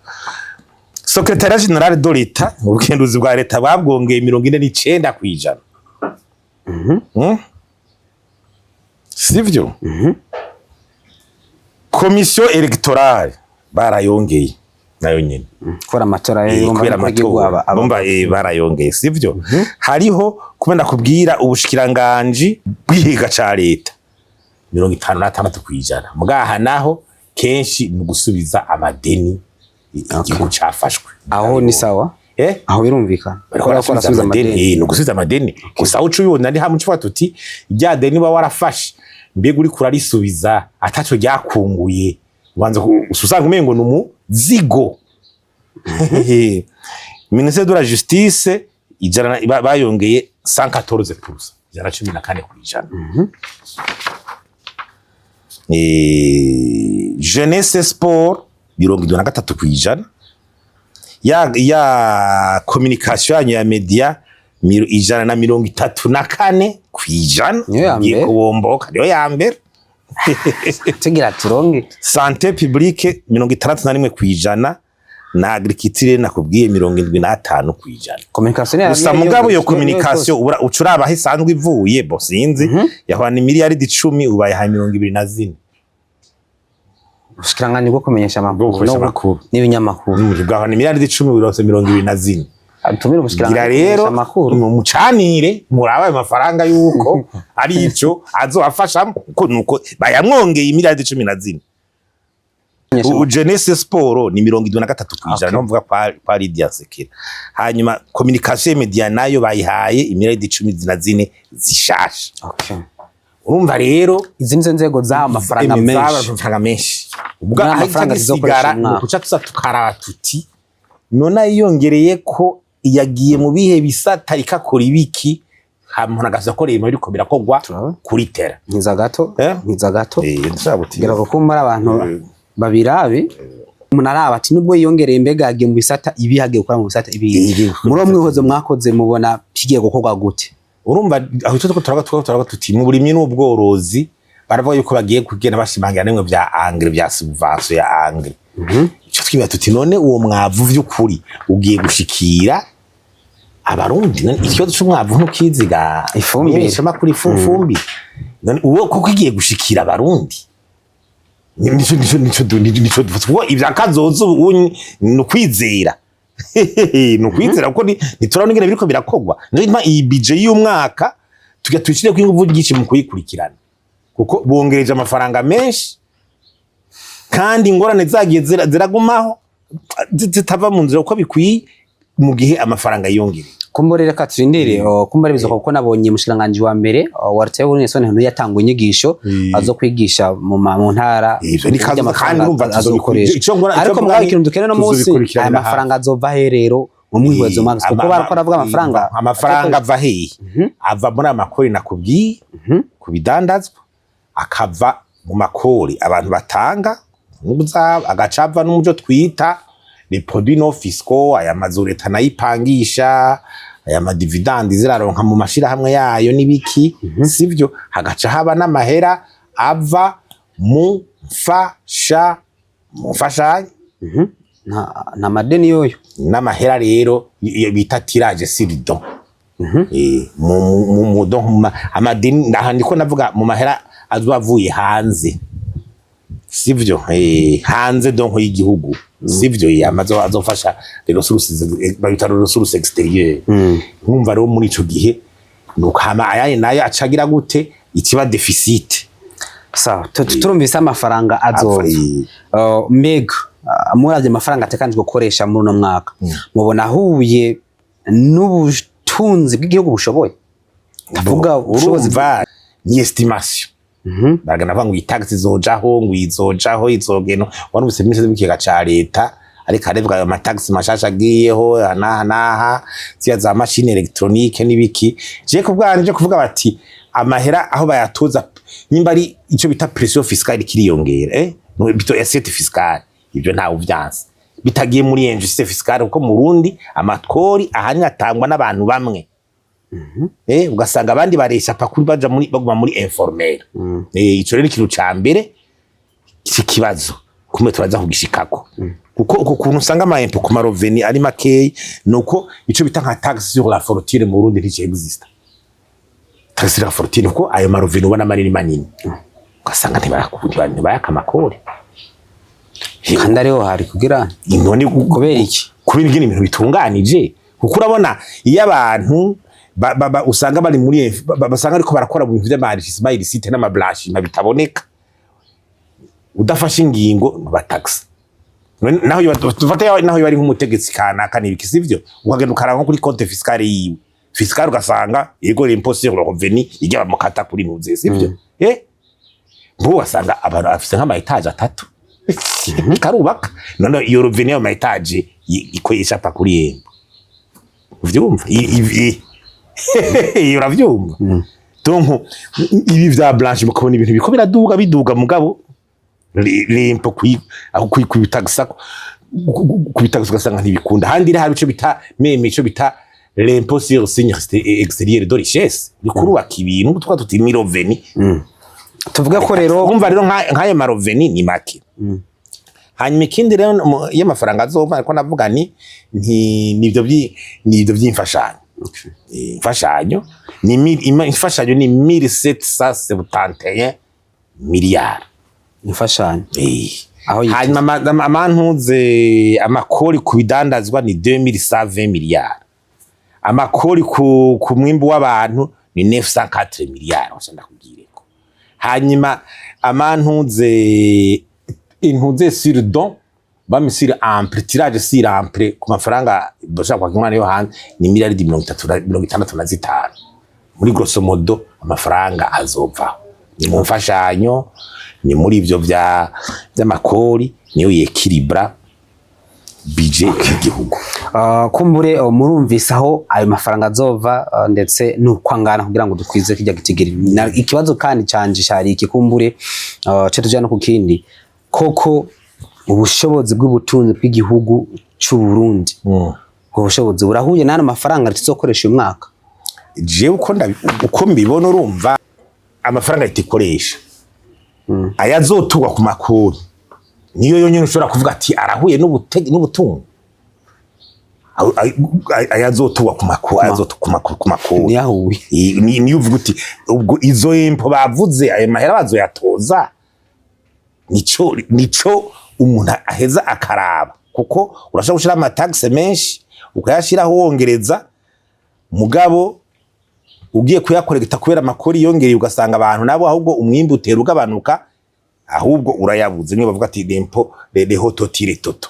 Secrétariat général de l'État, ubugenduzi bwa leta, babwongeye 49%. Sivyo? Commission électorale barayongeye nayo nyene. Kubera amatora. Kubera amatora bomba, barayongeye, sivyo? Hariho kubera kubwira ubushikiranganji bw'ihiga ca leta, 56%. Mugaha naho kenshi ni ugusubiza amadeni igihugu cafashwe. Aho ni sawa. Eh. Aho birumvikana. Bariko Kubera ko barasubiza barasubiza amadeni. amadeni. Ni ugusubiza amadeni gusa. Aho uca ubibona ni hamwe uca uvuga tuti rya deni uba warafashe, mbega uriko urarisubiza ataco ryakunguye, ubanza usanga umengo ni umuzigo. Ministère de la justice, ijana bayongeye 114%, 114%. Jeunesse, sport, 73%. Ya communication yanyu ya media, 134%. Niyo ya Igiye mbere. kubomboka, niyo ya mbere. Tugira turonge. Santé publique, 61%, na agriculture nakubwiye 75%. Communication. Gusa mugabo iyo communication uca uraba aho isanzwe ivuye, bo sinzi, yahwana imiliyaridi 10, ubaye 24. Ubushikiranganji bwo kumenyesha amakuru Bwo kumenyesha amakuru. n'ibinyamakuru. Bwahwana imiliyaridi 10, uronse 24. Atumire Gira ubushikiranganji rero kumenyesha amakuru. Mucanire murabe ayo mafaranga yuko ari ico azobafashamo, kuko nuko bayamwongeye imiliyaridi 14. Jeunesse, sport ni 73%. No mvuga kwa Lydia Nsekera. Hanyuma communication media nayo bayihaye imiliyaridi 14 zishasha. Urumva rero Izi nizo nzego zahawe amafaranga zahawe menshi. Amafaranga menshi. Ubwo N'amafaranga amafaranga zizokoresha zisigara mu mwaka. Nukuca tuza tukaraba tuti none yiyongereye ko yagiye mu bihe bisata ikakora ibiki, hama umuntu agaza akora ibintu biriko birakorwa Turabona. kuri tera. Nkiza gato. Eh? Nkiza gato. Ndashaka guti Kugira ngo kumbura abantu babirabe, umuntu araba ati nubwo yiyongereye, mbega yagiye mu bisata ibi, hagiye gukora mu bisata ibi? Ibi. Muri uwo mwihozo mwakoze, mubona bigiye gukorwa gute? Urumva aho icyo turiko turavuga tuti mu burimyi n'ubworozi baravuga yuko bagiye kugenda bashimangira nimwe vya engrais, vya subvention ya engrais. Ico twibaza tuti none uwo mwavu vy'ukuri ugiye gushikira Abarundi? None ikibazo c'umwavu ntukiziga? Ifumbire. Makuru, ifumbire, none uwo kuko igiye gushikira Abarundi? Nico kuko ivya kazoza ubu ni ukwizera, ni ukwizera, kuko ntiturabona ingene biriko birakorwa. Niyo gituma iyi budget y'umwaka tujya tuyishireko inguvu nyinshi mu kuyikurikirana, kuko bongereje amafaranga menshi kandi ingorane zagiye ziragumaho, zitava mu nzira uko bikwiye mu gihe amafaranga yiyongereye. Kumbure reka turindire, kumbure bizoka, kuko nabonye umushikiranganji wa mbere wa leta y'Uburundi Nelson Ntuntu yatanga inyigisho azo kwigisha mu ntara Ivyo ni uburyo kazoza, amafaranga kandi urumva azokoreshwa. ico Ariko mvuga mugabo ni ikintu dukeneye no munsi, aya tuzobikurikiranira mafaranga azova he rero mu mwihwezo mwaka? Kuko bariko baravuga amafaranga. Amafaranga ava hehe? Ava muri aya makori nakubwiye ku bidandazwa, akava mu makori abantu batanga n'ubuzabo, agaca ava n'umuco twita les produits non fiscaux, aya mazu leta nayipangisha, aya ma dividendes ziraronka mu mashirahamwe yayo n'ibiki, sivyo? Hagaca haba n'amahera ava mu mfashanyo. Nta madeni yoyo. N'amahera rero iyo bita tirage sur don. Mu don, amadeni aha ndiko navuga mu mahera azoba avuye hanze, sivyo? Hanze donc y'igihugu, sivyo? Amazo azofasha les ressources, babita les ressources extérieures. Nkumva rero muri ico gihe nuko hama ayaye nayo acagira gute ikiba déficit. Sawa, turumvise amafaranga azova. Mbega muravye amafaranga atekanijwe gukoresha muri uno mwaka, mubona ahuye n'ubutunzi bw'igihugu bushoboye? Ndavuga ubushobozi. Urumva ni estimation. Bagana bavuga ngo iyi taxe izojaho, ngo izojaho, izogeno. Warumvise minisitiri w'ikigega ca leta ariko arevuga ayo ma taxes mashasha agiyeho naha naha, ziriya za machine électronique n'ibiki. Je ku bwanje kuvuga bati amahera aho bayatoza, nimba ari ico bita pression fiscale kiriyongera, no bito assiette fiscale, ibyo ntawe uvyanse bitagiye muri injustice fiscale, kuko mu Burundi amakori ahanini atangwa n'abantu bamwe. Ugasanga abandi baresha pakuri baja muri baguma muri informel. Ico rero ikintu ca mbere kibazo kumwe turaza kugishikako, kuko uko kuntu usanga ama impôt ku ma revenu ari makeyi, nuko ico bita nka taxe sur la fortune mu Burundi ntici existe, taxe sur la fortune, kuko ayo ma revenu ubona manini manini ugasanga ntibayaka amakori. Kandi ariho hari kugira None kubera iki? Kubera ingene ibintu bitunganije, kuko urabona iyo abantu usanga bari muri basanga ariko barakora mu bintu vy'ama enrichissement illicite n'ama blanchiment bitaboneka, udafashe ingingo bataxa. Naho dufate naho yoba ari nk'umutegetsi kanaka n'ibiki, sivyo, ukagenda ukaraba nko kuri compte fiscale yiwe fiscale, ugasanga yego l'impôt sur le revenu ijya bamukata kuri nuze, sivyo, mbu ugasanga abantu afise nk'ama étage atatu karubaka. None iyo revenu y'ayo ma étage ikoresha pa kuri yembo, uvyumva? Uravyumva? Donc ibi vya blanchiment, ukabona ibintu biko biraduga biduga, mugabo l'impôt aho kubitagisa kubitagisa ugasanga ntibikunda. Handi hari ico bita même ico bita l'impôt sur signe extérieur de richesse, ni kurubaka ibintu twa tuti ni revenu. Tuvuge ko rero Urumva rero nk'ayo ma revenu ni make. Hanyuma ikindi rero iyo amafaranga azova, ariko navuga ni nti nivyo vy'imfashanyo. Imfashanyo ni imfashanyo ni 1771 miliyari. Imfashanyo aho yitwa Hanyuma amantuze amakori ku bidandazwa ni 2120 miliyari, amakori ku mwimbu w'abantu ni 904 miliyari, wacha ndakubwireko. Hanyuma amantuze intuze sur don bami sur emprunt, tirage sur emprunt ku mafaranga bashaka kwaka umwana yo hanze ni miliyaridi 30 65. Muri grosso modo amafaranga azovaho ni mu mfashanyo, ni muri ivyo vya vy'amakori, niyo yéquilibra budget y'igihugu. Kumbure murumvise aho ayo mafaranga azova, ndetse nuko angana kugira ngo dukwize kijya gitigiri. Ikibazo kandi canje cari iki, kumbure ce tuja no ku kindi: koko ubushobozi bw'ubutunzi bw'igihugu c'u Burundi, ubwo bushobozi burahuye n'ano mafaranga tuzokoresha uyu mwaka? Jewe uko mbibona, urumva amafaranga leta ikoresha ayazoturwa ku makori niyo yonyene ushobora kuvuga ati arahuye n'ubutunzi. Ayazoturwa ku makori, ayazoturwa ku makori Niyahuye. Niyo uvuga uti ubwo izo impôt bavuze, ayo mahera bazoyatoza, nico umuntu aheza akaraba, kuko urashobora gushira ama taxe menshi ukayashiraho wongereza, mugabo ugiye kuyakorekta kubera amakori yongereye, ugasanga abantu nabo ahubwo umwimbu utera ugabanuka, ahubwo urayabuze. Niyo bavuga ati l'impôt les hauts tire toto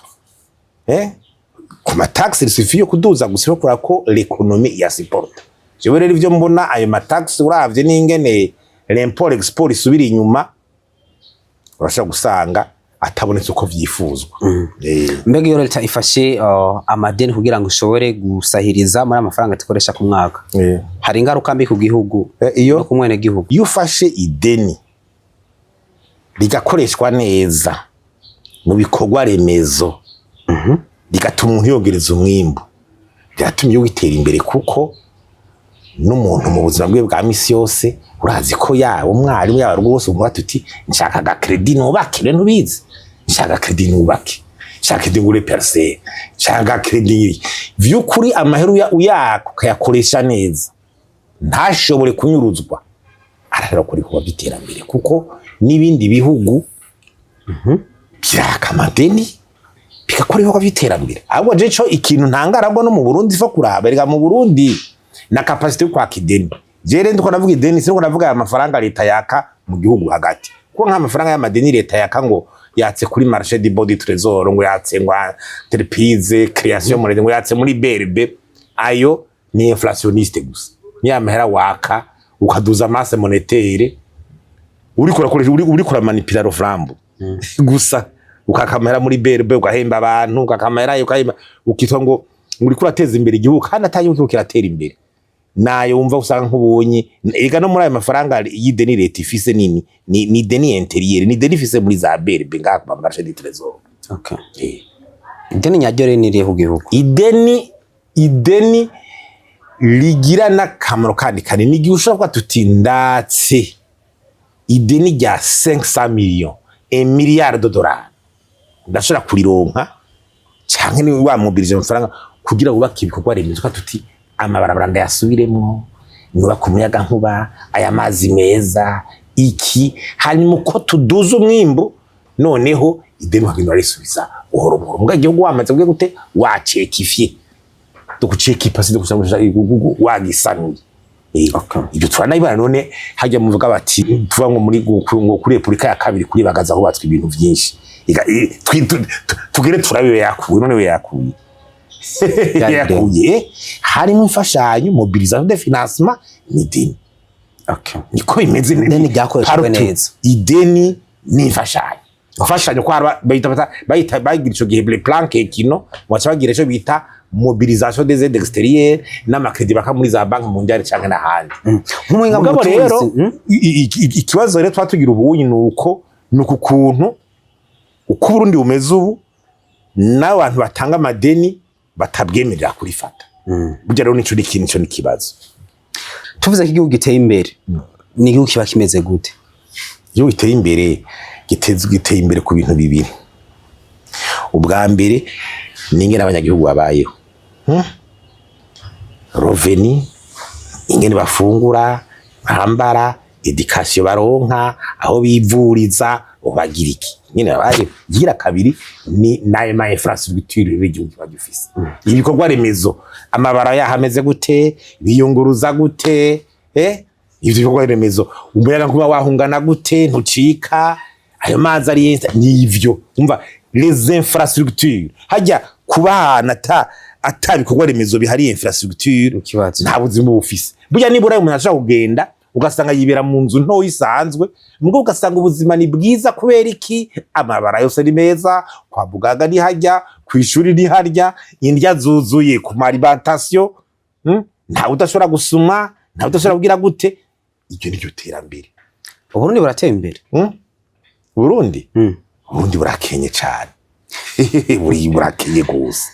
ku ma taxe, il suffit yo kuduza gusa kubera ko l'économie ya supporte. Jewe rero ivyo mbona, ayo ma taxe uravye n'ingene l'import export isubira inyuma, urashobora gusanga atabonetse uko vyifuzwa. Mbega iyo leta ifashe amadeni kugira ngo ishobore gusahiriza muri amafaranga tukoresha ku mwaka, hari ingaruka mbi ku gihugu iyo no ku mwene gihugu? Iyo ufashe ideni rigakoreshwa neza mu bikorwa remezo, rigatuma umuntu yongereza umwimbu, biratuma igihugu gitera imbere, kuko n'umuntu mu buzima bwe bwa misi yose urazi ko yaba umwarimu, yaba rwose umuha tuti nshaka aga crédit nubake. Rero ntubizi, nshaka crédit nubake, nshaka crédit ngure parcelle, nshaka crédit. Vy'ukuri amahera uyaka ukayakoresha neza ntashobore kunyuruzwa, arahera gukora ibikorwa by'iterambere, kuko n'ibindi bihugu biraka amadeni bigakora ibikorwa by'iterambere. Ahubwo je co ikintu ntangara no mu Burundi fo kuraba, erega mu Burundi na capacité yo kwaka ideni. Je rero ndiko navuga ideni, siniko navuga aya mafaranga leta yaka mu gihugu hagati, kuko nk'amafaranga y'amadeni leta yaka ngo yatse kuri marché du bon du trésor, ngo yatse ngo entreprise création monnaie, ngo yatse muri BRB, ayo ni inflationniste gusa, ni amahera waka ukaduza masse monétaire, uriko urakoresha uriko uramanipula le franc bu gusa, ukakamera muri BRB ugahemba abantu, ukakamera ukahemba, ukitwa ngo uriko urateza imbere igihugu kandi atari igihugu kiratera imbere. Nayo wumva usanga nk'ubonye ega no muri ayo mafaranga y'ideni leta ifise nini ni deni intérieur, ni deni ifise muri za BRB ngaha ku marché du trésor. Ideni nyaryo rero ni irihe ku gihugu? Ideni Rigira n'akamaro kandi kanini igihe ushobora kuvuga tuti ndatse ideni rya 500 millions, un milliard de dollars, ndashobora kurironka, canke ni wamobilije amafaranga kugira wubake ibikorwa remezo, tuti amabarabara ndayasubiremwo, nubake umuyaga nkuba, aya mazi meza, iki. Hanyuma uko tuduza umwimbu, noneho ideni ukagenda urarisubiza buhoro buhoro. Muga igihugu wamaze kugira gute? Wacekifye, dukucekipa si dukusha wagisanuye. Ibyo turanabibona. None hajya muvuga bati tuvuga ngo muri ngo kuri Repubulika ya kabiri, kuri Bagaza hubatswe ibintu vyinshi. Tugere turabe yakuye. None we yakuye yakuye harimo imfashanyo, mobilisation de financement, n'ideni. Niko bimeze. Ideni ryakoreshejwe Partout. neza. Ideni n'imfashanyo, imfashanyo ko bayita bagira ico gihe le plan quinquennal, baca bagira ico bita mobilisation des aides extérieures n'ama crédits baka muri za Banque mondiale canke n'ahandi. Nk'umuhinga mu Mugabo rero butunzi, ikibazo rero tuba tugira ubunyi ni uko ni uku kuntu uko Burundi bumeze ubu, n'abantu batanga amadeni batabwemerera kurifata. Burya rero nico ni ikintu, nico ni ikibazo. Tuvuze ko igihugu giteye imbere, ni igihugu kiba kimeze gute? Igihugu giteye imbere giteye imbere ku bintu bibiri. Ubwa mbere ni ingene abanyagihugu babayeho. Revenu, ingene bafungura, bambara, éducation baronka, aho bivuriza, bagira iki, ingene babayeho. Igira kabiri ni n'ayo ma infrastructure rero igihugu kiba gifise, ibikorwa remezo, amabara yaho ameze gute, biyunguruza gute, ivyo bikorwa remezo, umuyaga nkuba wahungana gute, ntucika, ayo mazi ari nivyo. Umva, les infrastructures, hajya kuba ahantu ata bikorwa remezo bihari, infrastructure, Ikibazo. nta buzima uba ufise. Burya nibura umuntu ashobora kugenda ugasanga yibera mu nzu ntoya isanzwe, mugabo ugasanga ubuzima ni bwiza. Kubera iki? Amabara yose ni meza, kwa muganga ntiharya, kw'ishuri ntiharya, indya zuzuye ku ma alimentation, Ntawe udashobora gusuma, ntawe udashobora kugira gute. Iryo niryo terambere. Uburundi burateye imbere? Burundi? Mm. Burundi burakenye cane. Buri burakenye gose,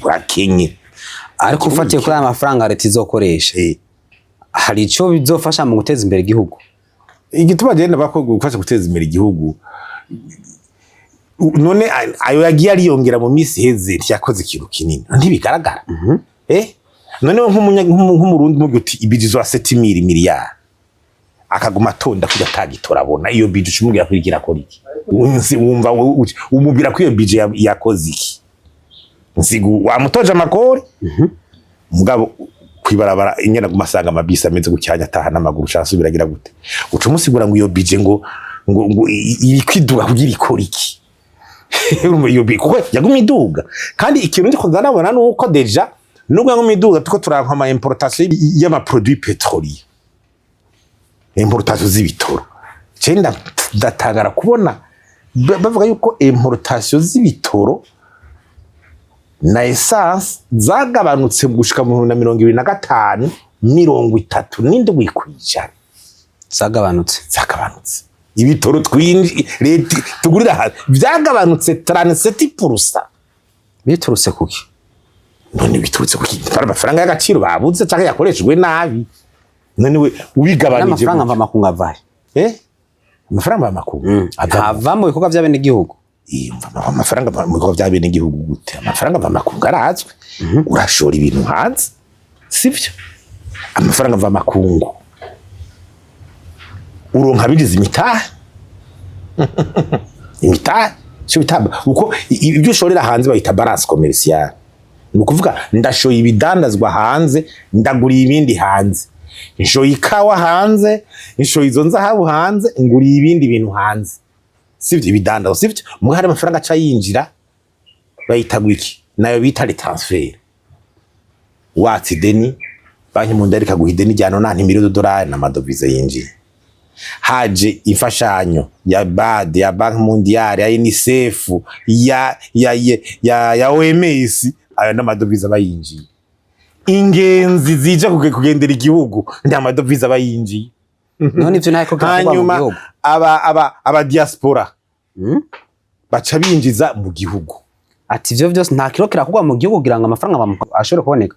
burakenye. Ariko ufatiye kuri aya mafaranga leta izokoresha, hari ico bizofasha mu guteza imbere igihugu? Igituma genda bako gufasha guteza imbere igihugu, none ayo yagiye ariyongera mu minsi iheze ntiyakoze ikintu kinini? Ntibigaragara? None nk'umurundi mugira uti i budget wa 7000 miliyari, akaguma atonda kujya atagitora, abona iyo budget, ucumubwira ko igira akora iki? Wumva umubwira ko iyo budget yakoze iki? Nsigu wamutoje amakori, mugabo kwibarabara ingena guma asanga amabisi ameze gucyanya, ataha n'amaguru, ushaka biragira gute? Uca umusigura ngo iyo budget ngo iri kwiduga kugira ikora iki? Urumva iyo budget kuko yagumye iduga. Kandi ikintu ndiko ndanabona nuko déjà nubwo yagumye iduga, tuko turanka ama importation y'ama produits pétroliers, importation z'ibitoro. Je ndatangara kubona bavuga yuko importation z'ibitoro na essence zagabanutse gushika mu 2025 37%. Zagabanutse? Zagabanutse. Ibitoro twinji leta tugurira hanze vyagabanutse 37%. Biturutse kuki? None biturutse ku kintu? Amafaranga y'agaciro babuze canke yakoreshejwe nabi. None we ubigabanije N'amafaranga gute? mva makungu avahe? Amafaranga mva ava Ava mu bikorwa by'abenegihugu. Iyo mva amafaranga ava mu bikorwa bya bene igihugu gute? Amafaranga ava makungu arazwi. Urashora ibintu hanze, sivyo? Amafaranga ava makungu uronka bigize imitahe. Imitahe sio bita uko ibyo ushorera hanze bayita balance commerciale. Ni ukuvuga ndashoye ibidandazwa hanze, ndaguriye ibindi hanze, nshoye ikawa hanze, nshoye izo nzahabu hanze, nguriye ibindi bintu hanze, sivyo? Ibidandazwa, sivyo? Muga hari amafaranga aca yinjira, bayita gwiki? Nayo bita les transferts. Watse ideni, Banque mondiale ikaguha ideni rya 90 millions de dollars, n'ama devises yinjiye. Haje imfashanyo ya BAD, ya Banque mondiale, ya UNICEF, ya OMS, ayo n'ama devises aba yinjiye. Ingenzi zije kugendera igihugu, ni ama devises aba yinjiye. None ivyo ntako kirakorwa mu Hanyuma gihugu? aba diaspora baca binjiza mu gihugu. Ati ivyo vyose nta kiro kirakorwa mu gihugu kugira ngo amafaranga ashobore kuboneka.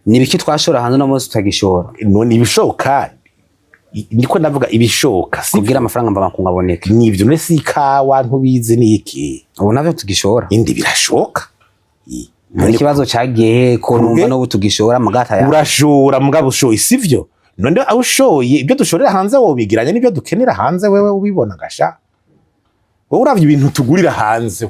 Ni ibiki twashora hanze no munsi tutagishora? None ibishoka, niko ndavuga ibishoka si Kugira amafaranga mvamakungu aboneke. Nivyo, none si ikawa ntubizi niki? Ubu navyo tugishora? Indi birashoka. None ikibazo cagiye he ko numva n'ubu tugishora amagata ya Urashora, mugabo ushoye sivyo. None aho ushoye, ibyo dushorera hanze wobigiranye n'ibyo dukenera hanze? Wewe ubibona gasha, wowe uravye ibintu tugurira hanze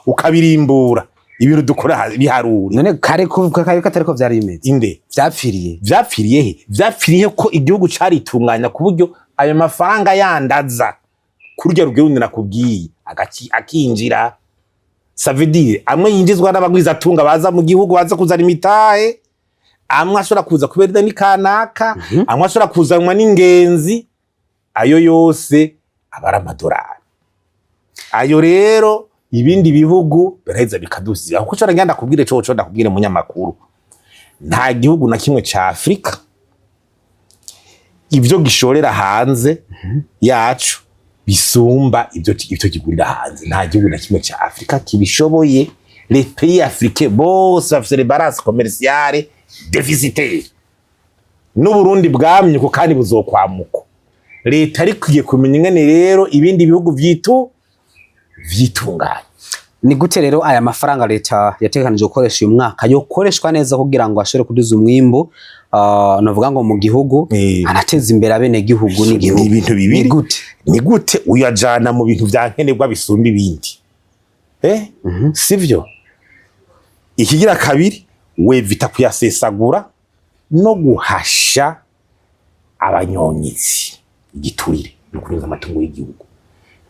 ukabirimbura, ibintu dukora hanze biharure. None kare ko kare katariko vyari bimeze? Inde? Vyapfiriye. Vyapfiriye he? Vyapfiriye ko igihugu caritunganya ku buryo ayo mafaranga yandaza kurya rugero nakubwiye akinjira. Ça veut dire amwe yinjizwa n'abagwizatunga baza mu gihugu, baza kuzana imitahe, amwe ashobora kuza kubera ideni kanaka, amwe ashobora kuzanwa n'ingenzi, ayo yose aba ari amadolari. Ayo rero ibindi bihugu biraheza bikadusiga, kuko cyo ngenda ndakubwire, coco ndakubwire munyamakuru, nta gihugu na kimwe ca Afrika ivyo gishorera hanze yacu bisumba ivyo kigurira hanze. Nta gihugu na kimwe ca Afrika kibishoboye. Les pays africains bose bafise les balances commerciales déficitaires, n'Uburundi bwamye uko kandi buzokwamuko. Leta arikwiye kumenya ingene rero ibindi bihugu vyitunganya. Ni gute rero aya mafaranga leta yategekanije gukoresha uyu mwaka yokoreshwa neza kugira ngo ashobore kuduza umwimbu, novuga ngo mu gihugu, anateza imbere abene gihugu n'igihugu? Ni ibintu bibiri. Ni gute? Ni gute uyajana mu bintu vya nkenerwa bisumba ibindi, sivyo? Ikigira kabiri, wevita kuyasesagura no guhasha abanyonyezi, igiturire no kunyuza amatungo y'igihugu.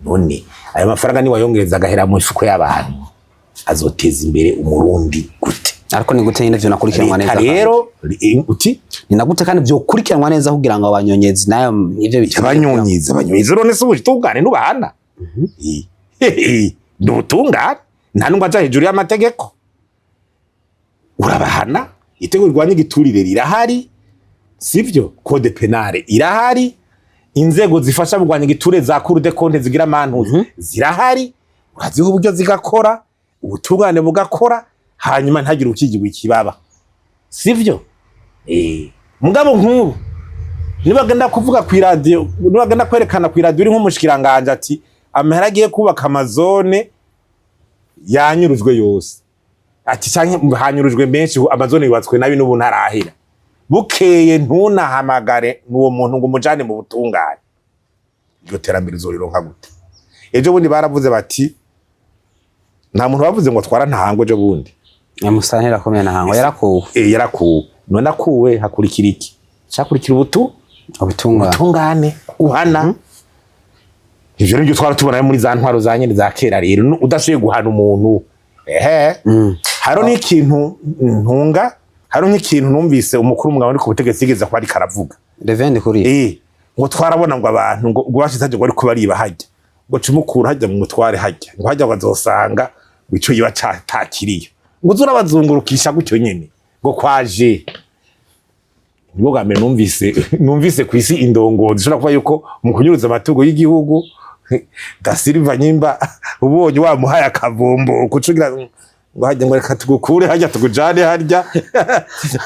None ayo mafaranga niwayongereza agahera mu mifuko y'abantu, azoteza imbere Umurundi gute? Ariko ni gute nyine vyonakurikiranwa Leta neza kandi? rero uti? Ni na gute kandi vyokurikiranwa neza kugira ngo abanyonyezi nayo ivyo biturire? Abanyonyizi none se ubutungane nubahana? Ni ubutungane, nta nubwo aja hejuru y'amategeko, urabahana. Itegeko rirwanya igiturire rirahari, sivyo? Code pénal irahari, inzego zifasha mu kurwanya igiturire za Cour des comptes zigira amantuzi zirahari, uraziha uburyo zigakora, ubutungane bugakora, hanyuma ntagire ukigirwa ikibaba, sivyo? Mugabo nk'ubu nibagenda kuvuga ku iradiyo, nibagenda kwerekana ku iradiyo uri nk'umushikiranganje ati amahera agiye kubaka amazone yanyurujwe yose, ati canke hanyurujwe menshi, amazone yubatswe nabi n'ubu ntarahera, bukeye ntunahamagare n'uwo muntu ngo umujane mu butungane, iryo terambere uzorironka gute? Ejo bundi baravuze bati nta muntu bavuze ngo twara Ntahangwa ejo bundi. Musantera akomeye Ntahango yarakuwe. Yarakuwe. None akuwe hakurikira iki? Cakurikira ubutu Ubutungane. Ubutungane, guhana. Ivyo nivyo twara tubona muri za ntwaro za nyene za kera. Rero udashoboye guhana umuntu, ehe, haro n'ikintu ntunga, haro nk'ikintu numvise umukuru w'umugabo uri ku butegetsi yigeze kuba ariko aravuga. Reverend kuri Ngo twarabona ngo abantu ngo bashize hajya ngo ariko bariba hajya, ngo cumukura hajya mu mutware hajya, ngo hajya ngo azosanga ngo ico yiba catakiriyo, ngo uzurabazungurukisha gutyo nyene ngo kwaje. Nibwo bwa mbere numvise kw'isi indongozi ishobora kuba yuko mu kunyuruza amatungo y'igihugu. Da Silva nyimba ubonye wamuhaye akavumbo kucugira ngo hajya, ngo reka tugukure hajya tugujane harya,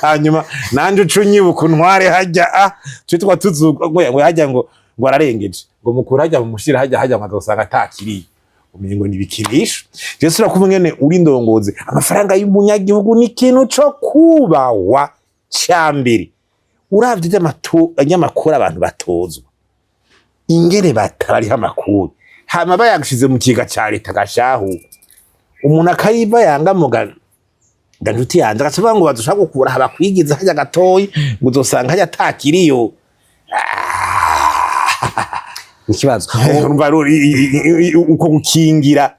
hanyuma nanje uce unyibuka untware hajya, twe twa tuzuga ngo hajya ngo ararengeje, ngo mukure hajya mumushire hajya, hajya ngo azosanga atakiriye, umenye ngo nibikinisho. Je sura kuvuga ngene uri indongozi, amafaranga y'umunyagihugu ni ikintu co kubahwa ca mbere. Uravye ivy'amakuru abantu batozwa, ingene batabariho amakuru, hama bayashize mu kiga ca leta gashahu, umuntu akayiva yanga muga njuti yanje agaca avuga ngo bazoshaka gukura aha bakwigiza hajya gatoyi, ngo uzosanga hajya atakiriyo. Ikibazo. Urumva rero uko gukingira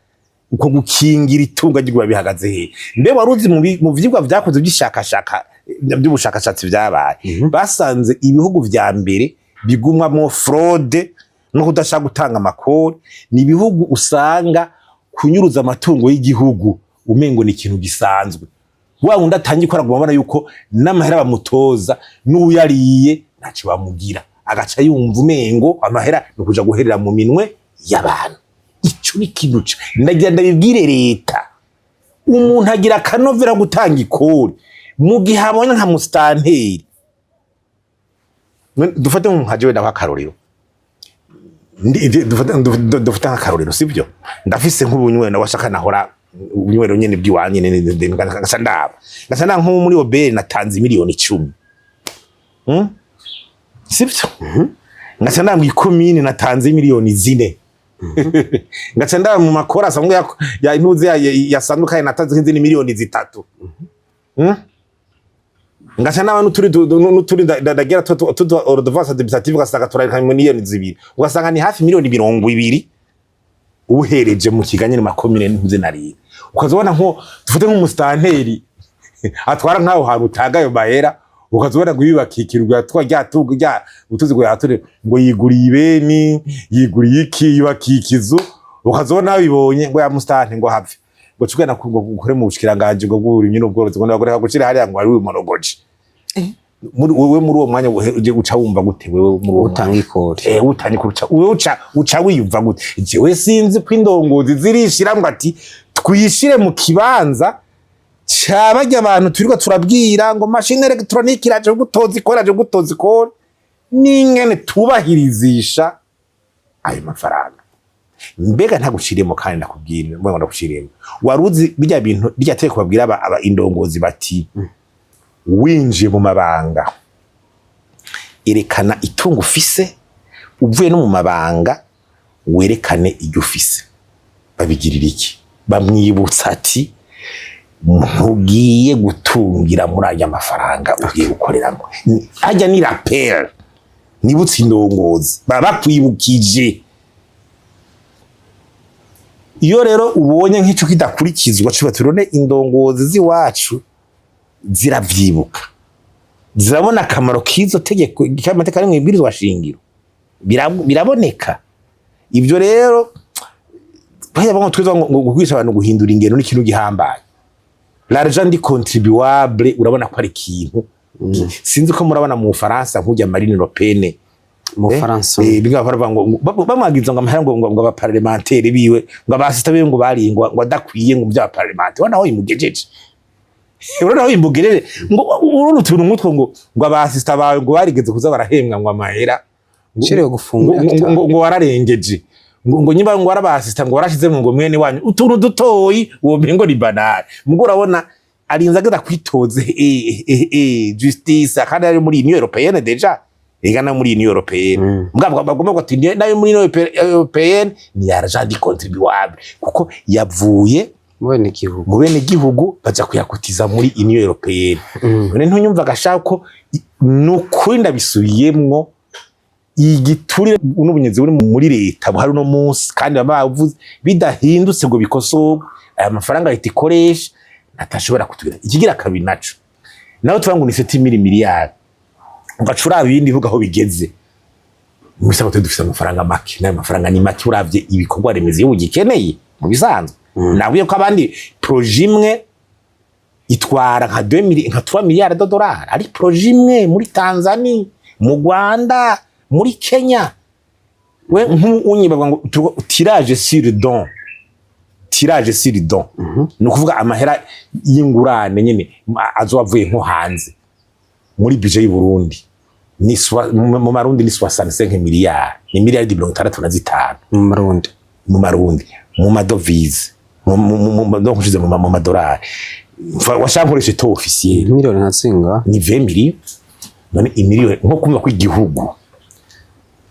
itunga ry'igihugu bihagaze he? Mbe wari uzi mu vyigwa vyakoze by'ubushakashatsi vyabaye, basanze ibihugu vya mbere bigumwamwo fraude no kudashaka gutanga amakori ni ibihugu usanga kunyuruza amatungo y'igihugu umengo ni ikintu gisanzwe. Wa wundi atangiye ikora aguma abona yuko n'amahera bamutoza n'uyariye ntaco bamugira, agaca yumva umengo amahera ni ukuja guherera mu minwe y'abantu. Ico ni ikintu ndagira ndabibwire leta: umuntu agira akanovera gutanga ikori. Mu gihe abonye nka musitanteri, dufate nka jewe, ndaho akarorero. Dufate nk'akarorero, sibyo? Ndafise nk'ubunywero, washaka nahora ubunywero nyene bw'iwanje nyene, ngaca ndaba, ngaca ndaba nko muri OBR natanze miliyoni 10. Sibyo? Ngaca ndaba mw'ikomine natanze miliyoni 4, ngaca ndaba mu makora asanzwe ya intuze yasanzwe kandi natanze nk'izindi miliyoni 3. Ngaca ndaba n'uturi ndagira tu redevance administrative, ugasanga turarika miliyoni 2, ugasanga ni hafi miliyoni 20 uhereje mu kiganye mu makomine ntuze na leta. Ukazobona nko dufate nk'umusitanteri atwara nk'aho hantu utanga ayo mahera, ukazobona ngo yubakikirwa twa rya tugu rya utuzi ngo yature, ngo yiguriye ibeni, yiguriye iki, yubakiye ikizu. Ukazobona babibonye ngo ya musitanteri ngo have ngo cugana ngo ukore mu bushikiranganje ngo bw'uburimyi n'ubworozi, ngo ndagoreka gushira hariya ngo ari wimonogoje. Muri wewe, muri uwo mwanya uje uca wumva gute wewe muri uwo Utanga ikori. Utanga ikori, uca wewe uca wiyumva gute? Jewe sinzi ko indongozi zirishira ngo ati twishire mu kibanza ca barya abantu turiko turabwira ngo machine électronique iraje gutoza ikora, iraje gutoza ikora, n'ingene tubahirizisha ayo mafaranga. Mbega ntaguciriyemo kandi ndakubwira mbega ndaguciriyemo, waruzi bijya bintu bijya tegeko babwira aba indongozi bati winjiye mu mabanga erekana itungo ufise, uvuye no mu mabanga werekane iryo ufise? Babigirira iki? Bamwibutsa ati ntugiye gutungira muri aya mafaranga ugiye gukoreramo. Ajya ni rappel, nibutse indongozi, baba bakwibukije. Iyo rero ubonye nk'ico kidakurikizwa, cuba turone indongozi z'iwacu ziravyibuka, zirabona akamaro k'izo tegeko, k'amateka ari mw'ibwirizwa shingiro. Biraboneka ibyo rero. Bajya bavuga ngo twiza ngo kwigisha abantu guhindura ingendo ni ikintu gihambaye. L'argent du contribuable, urabona ko ari ikintu. Sinzi ko murabona mu Bufaransa nk'ujya Marine Le Pen. Mu Bufaransa. Biga baravuga ngo bamwagiza ngo amahera ngo abaparlementaire biwe, ngo abasista biwe ngo bari ngo adakwiye, ngo by'abaparlementaire. Urabona aho imugejeje, urabona aho imugejeje, ngo urabona utuntu nk'utwo, ngo abasista bawe ngo barigeze kuza barahembwa ngo amahera Cerewe gufunga. Ngo wararengeje, ngo nyimba ngo warabasista, ngo warashizemo ngo mwene wanyu, utuntu dutoyi uwo mengo ni banal. Mugo urabona arinze ageza kwitoze justice, kandi ari muri Union Européenne déjà, igana muri Union Européenne. Mbwa bagomba ngo ati nayo muri Union Européenne ni argent du contribuable, kuko yavuye mu bene gihugu. Mu bene gihugu, baja kuyakotiza muri Union Européenne. None ntunyumva gashaka ko nukuri ndabisubiyemwo, igiturire n'ubunyezi buri muri leta buhari uno munsi, kandi baba bavuze bidahindutse ngo bikosorwe, aya mafaranga leta ikoresha atashobora kutugira. Ikigira kabiri naco, nawe tuvuga ngo ni 7 mille miliyari, ugaca uraba ibindi bihugu aho bigeze. Mu bisanzwe twe dufise amafaranga make, n'ayo mafaranga ni make uravye ibikorwa remezo iyo ugikeneye. Mu bisanzwe nabwiye ko abandi projet imwe itwara nka 2 nka 3 miliyari de dollars, ari projet imwe muri Tanzania, mu Rwanda, muri Kenya. We nk'unyi bavuga ngo tirage sur don, tirage sur don, ni ukuvuga amahera y'ingurane nyene azoba avuye nko hanze muri budget y'u Burundi ni mu marundi ni 65 miliyari, ni miliyari 65. Mu Marundi. Mu marundi, mu madovize, donc ushize mu madolari, washaka nkoresha taux officiel. Miliyoni nka zinga? Ni 20 millions. None imiliyoni nko kumva ko igihugu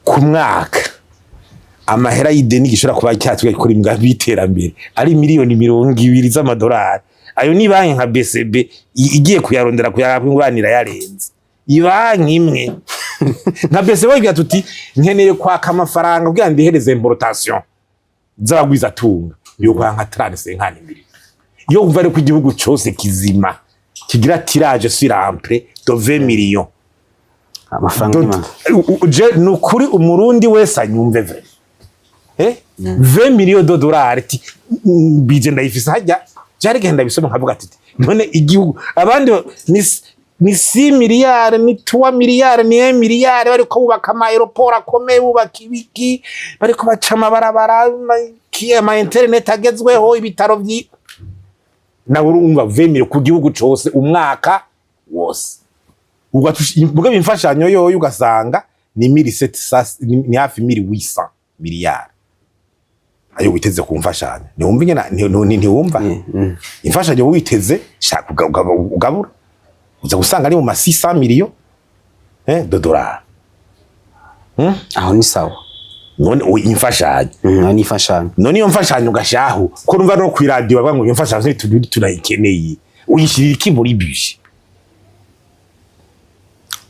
ku mwaka amahera y'ideni gishobora kuba cyatwiga gukora imigambi y'iterambere ari miliyoni 20 z'amadolari, ayo ni banki nka BCB igiye kuyarondera kuyunganira yarenze. Ibanki imwe nka BCB igira tuti nkeneye kwaka amafaranga kugira ndihereze importation z'abagwizatunga, yo kwa nka 35 millions. Iyo wumva ariko igihugu cose kizima kigira tirage sur emprunt de 20 millions. Amafaranga ni make. Je nukuri umurundi wese anyumve vrai, 20 millions de dollars ti bije ndayifise hajya byari genda bisoma nkavuga ati none igihugu abandi ni 6 miliyari, ni 3 miliyari, ni 1 miliyari, bariko bubaka ama aéroport akomeye, bubaka ibiki, bariko baca amabarabara, ama internet agezweho, ibitaro vyi, nawe urumva 20 millions ku gihugu cose umwaka. wose. Mugabo imfashanyo yoyo ugasanga ni 1700, ni hafi 1800 miliyari ayo witeze ku mfashanyo. Ntiwumva ingene ntiwumva imfashanyo witeze, shaka ugabura, uza gusanga ari mu ma 600 millions de dollars. Aho ni sawa. None imfashanyo Aho ni imfashanyo. None iyo mfashanyo ugashaho ko numva no kw'iradiyo bavuga ngo iyo mfashanyo tunayikeneye, uyishyirira iki muri budget?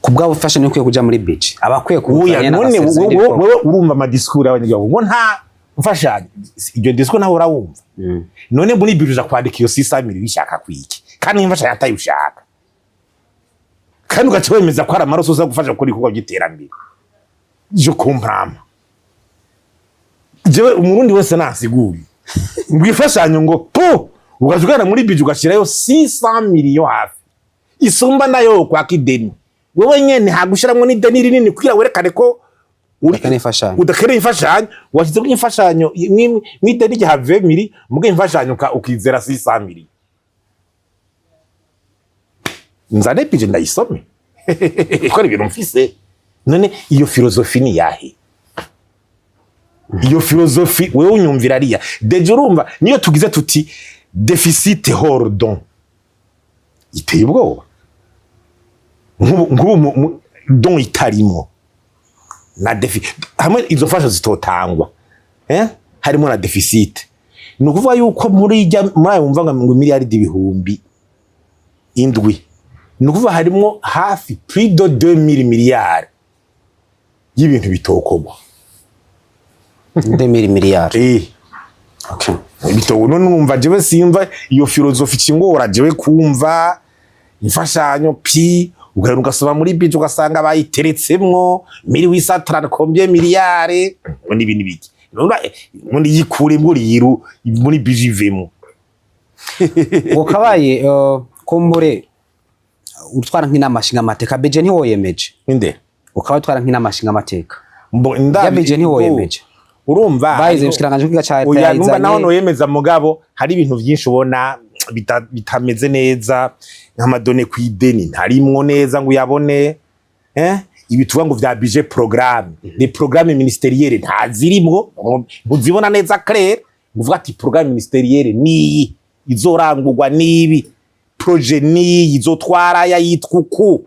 Ku bwabo imfashanyo ikwiye kuja muri budget, abakwiye Oya. kuzanya. None wewe urumva ama discours y'abanyagihugu ngo nta mfashanyo, iryo discours nawe urawumva. None muri budget uja kwandika iyo 600 millions ishaka kwiki kandi imfashanyo atayushaka, kandi ugaca wemeza ko hari amaraso uza gufasha gukora ibikorwa by'iterambere? Je comprends. Jewe Umurundi wese nasiguri ngo imfashanyo ngo po ugaca ugana muri budget ugashirayo 600 millions hafi isumba nayo kwaka ideni, wewe nyene hagushiramwo n'ideni rinini kugira werekane ko Udakeneye imfashanyo. Udakeneye imfashanyo. Washyize ko imfashanyo mw'ideni rya 20 mille, muga imfashanyo ukizera 600 mille. Nzane budget ndayisome ko ari ibintu mfise. None iyo philosophie ni yahe? Iyo philosophie wewe unyumvira ariya déjà urumva niyo tugize tuti déficit hors don iteye ubwoba. Nk'ubu don itarimo na hamwe izo mfasho zitotangwa, harimo na déficit, ni ukuvuga yuko muri ijya muri ayo wumva ngo miliyaridi 7,000, ni ukuvuga harimo hafi plus de 2000 miliyari y'ibintu bitokogwa. 2000 miliyari? Eh. Okay. Bitowe. None numva jewe simva iyo philosophie ikingora jewe kumva. Imfashanyo pi ugahera ugasoma muri budget ugasanga bayiteretsemwo 1830 combien miliyari ngo n'ibindi biki. None none yikuremwo yiru muri budget ivemwo. Ngo kabaye kumbure utwara nk'inama nshingamateka, budget ntiwoyemeje? Inde? Ukaba utwara nk'inama nshingamateka. Mbo Ya budget ntiwoyemeje? Urumva bayize ubushikiranganji bw'igihugu ca leta. Oya, numva naho yayizanye. noyemeza, mugabo hari ibintu vyinshi ubona bitameze neza, nk'ama données kw'ideni ntarimwo neza ngo uyabone, ibi tuvuga ngo vya budget programme, les programmes ministériels ntazirimwo, ntuzibona neza clair ngo uvuga ati programme ministérielle niyi izorangurwa nibi, projet niyi izotwara aya yitwa uku,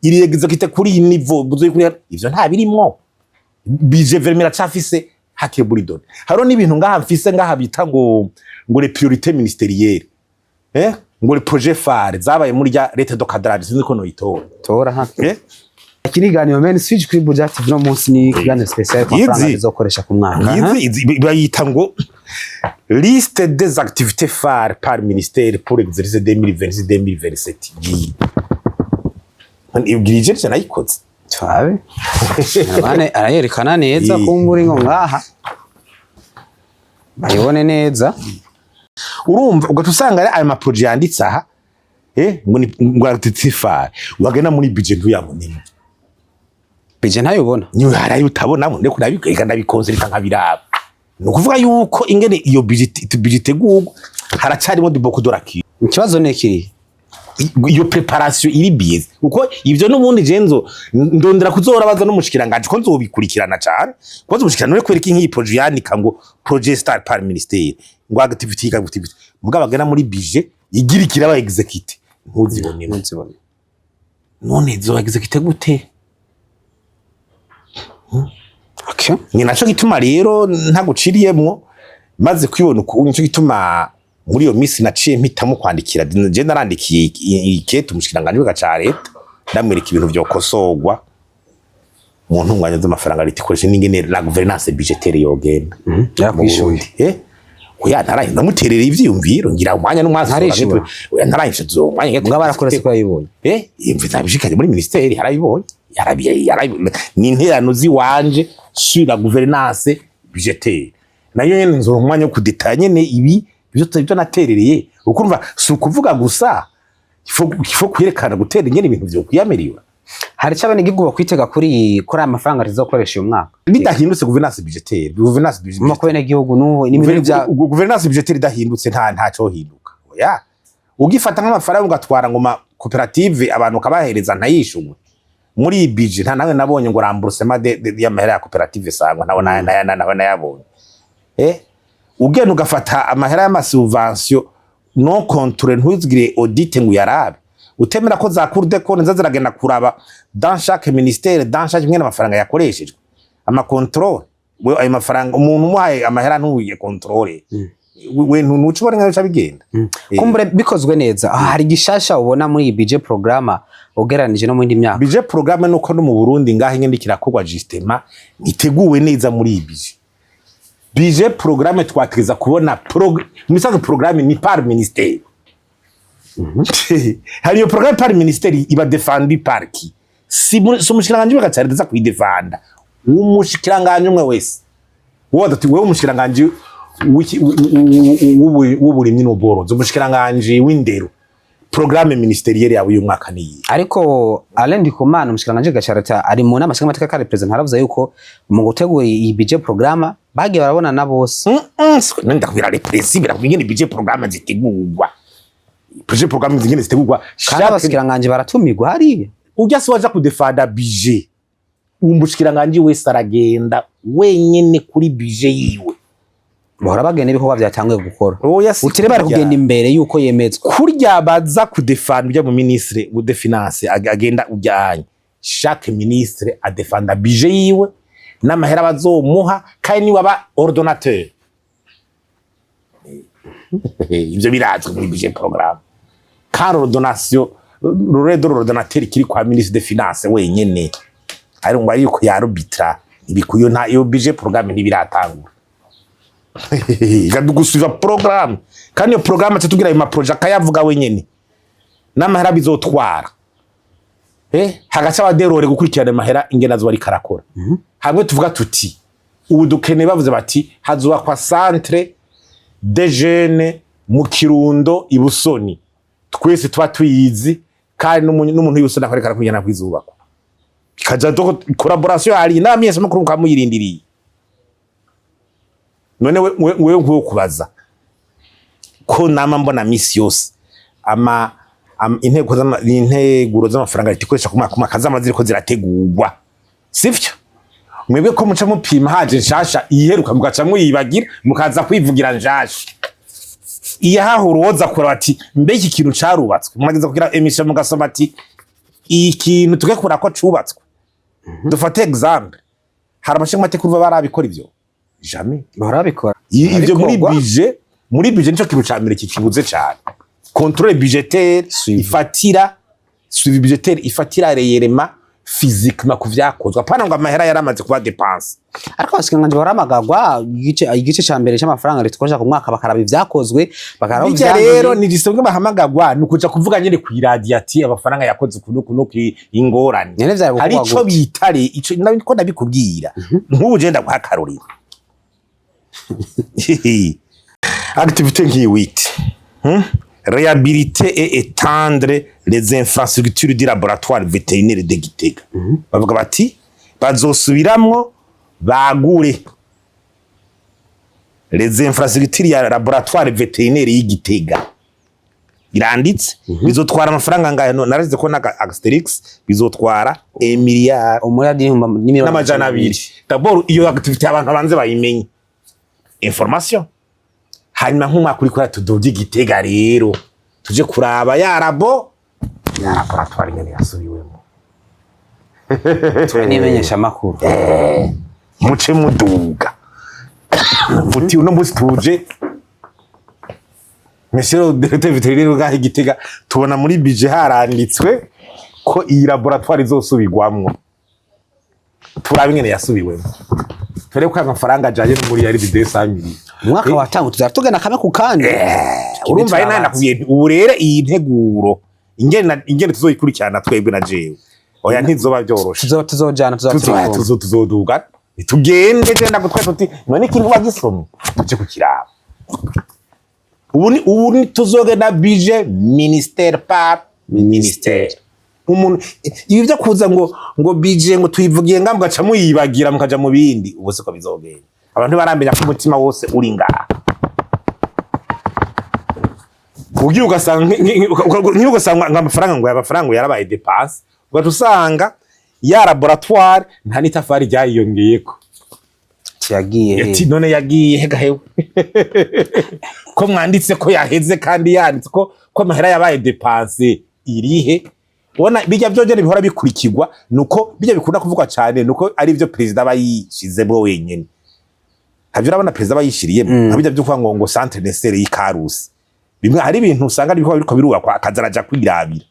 iri exécuté kuri iyi niveau, buzoyikurira. Ivyo nta birimwo. Budget vraiment iracafise hake buri données. Hariho n'ibintu ngaha mfise ngaha bita ngo les priorités ministérielles, ngo les projets phares zabaye muri rya lettre de cadrage, sinzi ko noyitora. Tora ha. Iki ni ikiganiro Main Switch kuri Buja TV. No munsi ni ikiganiro spécial ku mafaranga Izi. bizokoresha ku mwaka. Izi bayita ngo liste des activités phares par ministère pour l'exercice 2026-2027. Ngiyi ibwirije nje nayikoze. Twabe abane arayerekana neza. Kumbura ngo ngaha bayibone neza. Urumva ugaca usanga ari ayo ma projets yanditse aha, ngo ni ngo activité phare, wagenda muri budget ntuyabonemo. Budget ntayubona. Niyo hari ayo utabonamo, ndiko ndabikwereka, ndabikonserita nkabiraba. Ni ukuvuga yuko ingene iyo budget itegurwa haracarimo du beaucoup de lacunes. Ikibazo ni kiri Iyo préparation iri biaisée, kuko ivyo n'ubundi je nzo ndondera kuzora baza n'umushikiranganje ko nzobikurikirana cane, kubaza umushikiranganje kwereka nk'iyi projet yandika ngo projet star par ministère, ngo activité activité, mugabo agana muri budget igira ikiraba exécuté ntuzibonemo. Ntuzibone. None zo exécuté gute? Okay. Ni naco gituma rero ntaguciriyemwo, maze kwibona uku, nico gituma muri iyo misi naciye mpitamo kwandikira. Je narandikiye ikete umushikiranganje w'igihugu ca leta, ndamwereka ibintu vyokosorwa mu ntunganya z'amafaranga leta ikoresha n'ingene la gouvernance budgétaire yogenda mu Yarakwishuye? Burundi. Oya, naraye ndamuterera ivyiyumviro ngira umwanya n'umwanya. Ntarishura? Oya, ntarayishuza umwanya. Mugabo arakoretse ko yayibonye? Imvi zabishikanye muri ministeri, harabibonye, yarabi ni interano ziwanje sur la gouvernance budgétaire. Nayo nyene nzora umwanya wo kudetaya nyene ibi ivyo naterereye. Ukumva si ukuvuga gusa, il faut kwerekana gutera ingene ibintu vyo kwiyamiriwa. Hari icyo abenegihugu bakwitega kuri aya mafaranga rizokoresha uyu mwaka? Bidahindutse gouvernance budgétaire, gouvernance mu budgétaire abenegihugu n'ubu n'ibintu bya gouvernance budgétaire idahindutse, nta ntaco hinduka. Oya, ugifata nk'amafaranga ugatwara ngo ma Koperative abantu ukabahereza ntayishuwe muri iyi budget. Nta nawe nabonye ngo remboursement y'amahera ya koperative sangwa, ntawe nawe nayabonye. Ugenda ugafata amahera y'ama subventions non contrôlé, ntuzigire audit ngo uyarabe, utemera ko za Cour des comptes ziragenda kuraba dans chaque ministère, dans chaque mwene amafaranga yakoreshejwe, ama contrôle. We ayo mafaranga, umuntu umuhaye amahera ntuye contrôle, we ntuca ubona ingene bica bigenda. Kumbure bikozwe neza. Hari gishasha ubona muri iyi budget programme ugereranije no mu yindi myaka? Budget programme nuko no mu Burundi ngaho ingene kirakorwa, justement ntiteguwe neza. Muri iyi budget programme twategeza kubona mu bisanzwe programme ni par ministère. Hari iyo programme par ministère iba défendue par qui? Si umushikiranganji w'agacarita kuyidefanda, umushikiranganji umwe wese wowe ati wewe umushikiranganji w'uburimyi n'ubworozi, umushikiranganji w'indero, programme ministérielle yawe y'uyu mwaka niyi? Ariko Alain Ndikumana, umushikiranganji Gacarata, ari mu nama nshingamateka kandi president haravuze yuko mu gutegura iyi budget programme bagiye barabona na bose. Ndakubwira les principes, ndakubwira ingene budget programme zitegurwa, budget programme zingene zitegurwa. Kandi abashikiranganji baratumirwa hariya. Ujya si waja kudefanda budget, umushikiranganji wese aragenda wenyene kuri budget yiwe. Bahora bagenda ibikorwa byatanguye gukora. Oya, si utire bari kurya. Kugenda imbere yuko yemezwa. Kurya baza kudefanda ujya mu ministre de finance agenda ujyanye, chaque ministre adefanda budget yiwe n'amahera bazomuha, kandi niwe aba ordonnateur. Ivyo birazwi muri budget programme. Kandi ordonnation, rôle de l'ordonnateur kiri kwa ministre de finance wenyene, ari ngo ariko yarubitra ibikuyo. Nta iyo budget programme ntibiratangura gusubiza programme. Kandi iyo programme atubwira ayo ma projets akayavuga wenyene n'amahera bizotwara, hagaca abaderore gukurikirana amahera ingene azoba ariko arakora. Hamwe tuvuga tuti ubu dukeneye, bavuze bati hazubakwa centre de jeunes mu Kirundo ibusoni, twese tuba tuyizi, kandi n'umuntu w'ibusoni akareka arakugena kwizubakwa, ikaja do collaboration hari n'abamenyesha makuru mukamuyirindiriye. None wewe nkwiye kubaza ko nama mbona misi yose ama intego integuro z'amafaranga leta ikoresha ku mwaka ku mwaka zama ziriko zirategurwa, sivyo? Mwebwe ko muca mupima haje nshasha, iyiheruka mugaca muyibagira, mukaza kwivugira nshasha. Iyo hahura uwoza kuraba ati mbe iki kintu carubatswe, murageza kugira émission mugasoma ati iyi kintu tuge kuraba ko cubatswe. Dufate exemple, hari abashingamateka uva barabikora ivyo? Jamais. Bahora babikora. Ivyo muri Bikorwa. budget, muri budget nico kintu ca mbere kikibuze cane, contrôle budgétaire. Suivi. Ifatira suivi budgétaire, ifatira réellement physiquement ku vyakozwe, apana ngo amahera yaramaze kuba dépensé. Ariko abashikiranganji baramagagwa igice ca mbere c'amafaranga leta ikoresha ku mwaka, bakaraba ivyakozwe, bakaraba Bijya rero ni gisabwe bahamagagwa ni ukuja kuvuga nyene kw'iradiyo ati amafaranga yakoze uku n'uku n'uku, ingorane. Nyene vyari Hari gukorwa ico gute? bitare ico nabiko ndabikubwira. Nk'ubu je ndaguha akarorero, activité nk'iyi huit, Réhabiliter et étendre les infrastructures du laboratoire vétérinaire de Gitega. Bavuga bati bazosubiramwo bagure les infrastructures ya laboratoire vétérinaire y'Igitega. Iranditse, bizotwara amafaranga angahe? No narazize ko n'aka astérisque, bizotwara miliyari Umuriyadi n'imiliyoni n'amajana 2. D'abord iyo activité abantu banze bayimenye, information. Hanyuma nk'umwaka uri kuri tuduge Igitega rero, tuje kuraba ya labo, ya laboratoire nyene yasubiwemo. N'imenyesha makuru. Muce muduga muti uno munsi tuje, monsieur le directeur vétérinaire ngaho Igitega, tubona muri budget haranditswe ko iyi laboratoire izosubirwamwo, turabe ingene yasubiwemo, turebe ko aya mafaranga ajanye n'umuriyaridi 200 millions. Umwaka watanguye tuzaba tugana kamwe ku kandi. Urumva rero nawe nakubwiye nti ubu rero iyi nteguro ingene tuzoyikurikirana twebwe na jewe, oya, ntizoba byoroshe. Tuzojana, tuzoba turi kumwe. Tuzoduga tugende genda gutwara tuti none ikintu wagisomye, tuje kukiraba. Ubu ni tuzogenda budget ministère par ministère. Umuntu ibi byo kuza ngo budget ngo tuyivugiye nga mugaca muyibagira mukaja mu bindi, ubu siko bizogenda. Abantu baramenya ko umutima wose uri ngaha. Ugiye ugasanga ugasanga ngo amafaranga, ngo amafaranga yarabaye dépensé, ugaca usanga ya laboratoire nta n'itafari ryayiyongeyeko. Yagiye he? Ati none yagiye he gahewe, ko mwanditse ko yaheze, kandi yanditse ko amahera yabaye dépensé, irihe? Ubona bijya byongera bihora bikurikirwa, nuko bijya bikunda kuvugwa cyane, nuko ari byo perezida aba yishizemo wenyene. Ntabyo urabona perezida aba yishiriyemo, nka bijya byo kuvuga ngo centre nécessaire y'Ikarusi. Bimwe hari ibintu usanga ari biriko birubakwa, akaza araja kwirabira.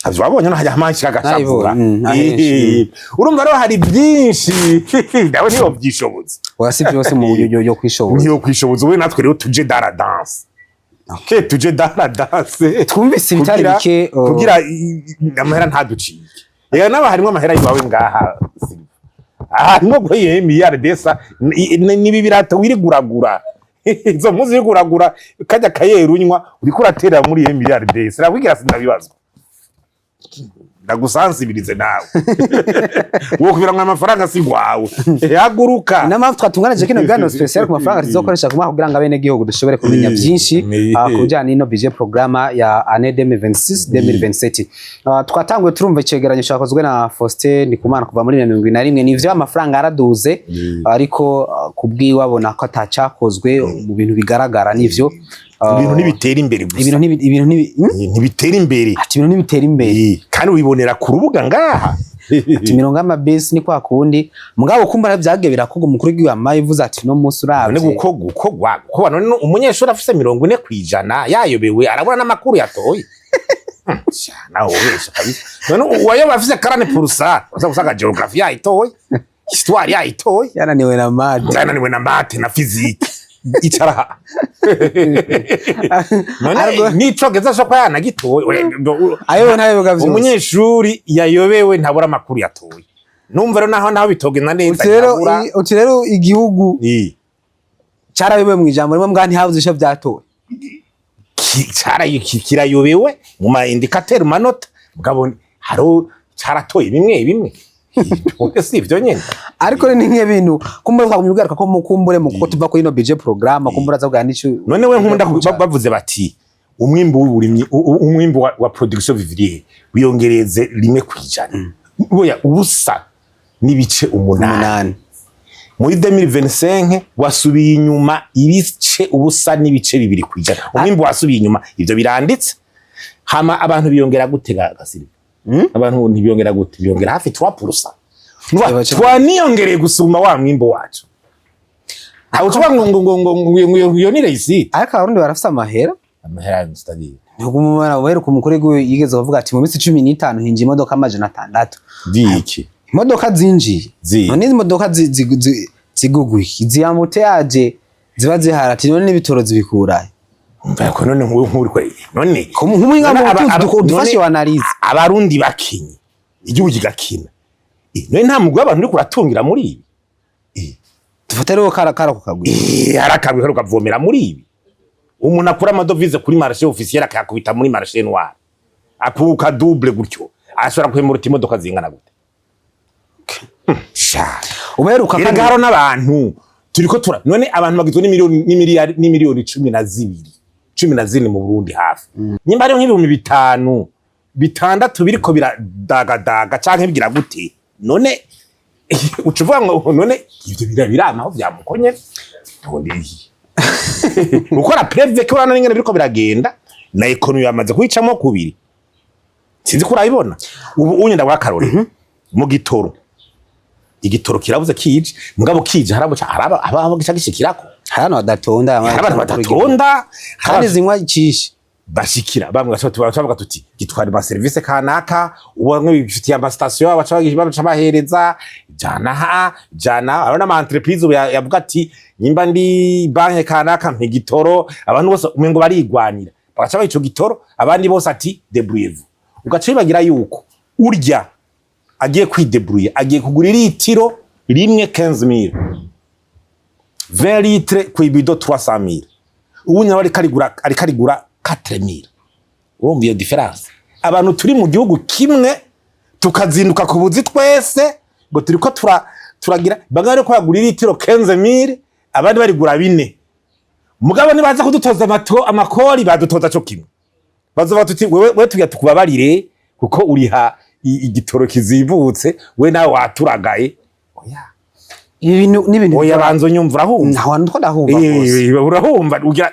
Ntabyo wabonye? No hajya amanshi agashavura. Nabibonye, ahenshi. Urumva rero hari byinshi nawe niyo byishobotse. Oya, si byose mu buryo byo kwishoboza. Niyo kwishoboza. Ubu natwe rero tuje dans la danse, ke tuje dans la danse. Twumvise ibitari bike, oh. Kugira amahera ntaducike. Reka naba harimo amahera yiwawe ngaha, Silva. Aha harimo ngo ye miliyari desa nibi birato wiriguragura, izo mpuzu wiriguragura, kajya kayeru unywa, uriko uratera muri iyo miliyari desa. Nakwigira sindabibazwa, ndagusansibirize nawe wo kugira ngo amafaranga si gwawe, haguruka. Niyo mpamvu twatunganije kino kiganiro spécial ku mafaranga tuzokoresha ku mwaka, kugira ngo abenegihugu dushobore kumenya byinshi ku bijyanye n'ino budget programme ya année 2026 2027. Twatanguye turumva icegeranyo cyakozwe na Faustin Ndikumana kuva muri 2071. Nivyo, amafaranga yaraduze, ariko kubwiwe abona ko atacyakozwe mu bintu bigaragara, nivyo. Ibintu ntibitera imbere gusa. Ibintu ntibi? Ntibitera imbere. Ati ibintu ntibitera imbere. Kandi wibonera ku rubuga ngaha. Ati imirongo y'amabisi ni kwa kundi, mugabo kumbura byagiye birakorwa. Umukuru w'igihugu yamaye ivuze ati no munsi None uravye gukogwa none umunyeshuri afise 40% yayobewe, arabona n'amakuru yatoye. Sha, nawe ubesha kabisa. None uwayobewe afise 40%, uza gusanga géographie yayitoye, histoire yayitoye. Yananiwe na maths. Yananiwe na maths na physique, icara aha. None n'icongereza ashobora kuba yanagitoye. Ayobewe ntayoberwa vyose. Umunyeshuri yayobewe ntabura amakuru yatoye. Numva rero naho bitogenda neza Uti rero ntabura. Uti rero igihugu carayobewe mu ijambo rimwe, mbwa ntihabuze ico vyatoye. Kirayobewe mu ma indicateurs, manota, mugabo haro caratoye bimwe bimwe. Ibyo si ivyo nyene. Ariko ni nk'ibintu kumbure twagumye ugaruka ko mukumbure mu kuko tuva kuri ino budget programme, kumbure aza kuganira n'ico. None we nkunda bavuze bati umwimbu w'uburimyi, umwimbu wa production vivrière wiyongereze 1%, oya, 0.8. 8. Muri 2025 wasubiye inyuma ibice 0.2%. Umwimbu wasubiye inyuma, ivyo biranditse. Hama abantu biyongera gute gasiri? Abantu ntibiyongera gute? Biyongera hafi 3%. Nuba twaniyongereye gusumba wa mwimbu wacu. Aho tuba ngo iyo ni réussite. Ariko Abarundi barafise amahera. Amahera c'est-à-dire? Ntugumara uheruka umukuru w'igihugu yigeze kuvuga ati mu minsi 15 hinjiye imodoka 600. Diki? Imodoka zinjiye. None izi modoka zigugwa iki? Izi embouteillage ziba zihari, ati none n'ibitoro zibikurahe? Umva ko none nk'ubu nk'uri kwe none Nk'umuhinga mu none butunzi, dufashe none wa analyse. Abarundi bakinye, igihugu kigakina. None nta mugwi w'abantu uriko uratungira muri ibi? Dufate rero kara kukagwira. Hari akagwi kari kavomera muri ibi. Umuntu akura amadovize kuri marché officiel akayakubita muri marché noir, akuka double gutyo, ashobora kwemura imodoka zingana gute? Sha. Uberuka Erega kandi haro n'abantu turiko tura, none abantu bagizwe n'imiliyoni n'imiliyari n'imiliyoni 12, 14 mu Burundi hafi. Nyimba ari nk'ibihumbi 5, 6 biriko biradagadaga canke bigira gute, none uca uvuga ngo none ivyo biramaho vyamukonye? None gukora preuve ko urabona n'ingene biriko biragenda na économie yamaze kuyicamo kubiri. Sinzi ko urabibona ubu unye, ndaguha akarorero mu gitoro. Igitoro kirabuze kije, mugabo kije harabuca haraba abaho gica gishikirako. Hari abantu badatonda. Hari abantu badatonda. Kandi zinywa icishe. Bashikira bamwe bavuga tuti gitwara ama service kanaka, ubamwe bifitiye ama station, baca bahereza jana ha jana. Hariho n'ama entreprise ubu yavuga ati nyimba ndi banke kanaka mpa igitoro. Abantu bose umengo barigwanira, bagaca baha ico gitoro, abandi bose ati débrouillez-vous. Ugaca wibagira yuko urya agiye kwidébrouiller, agiye kugura iritiro rimwe 15000, 20 litres ku ibido 300000. Ubu nawe ariko arigura 4000. Urumva iyo différence? Abantu turi mu gihugu kimwe tukazinduka ku buzi twese ngo turiko turagira, bamwe bariko bagura iritiro 15000, abandi barigura bine. Mugabo nibaza kudutoza amakori, badutoza co kimwe. Bazoba tuti wewe tugira tukubabarire kuko uriha igitoro kizibutse, we nawe waturagaye. Oya. Ibi bintu n'ibintu. Oya, banzo nyumva, urahumva? Ntaho ndiko ndahumva rwose. Urahumva ugira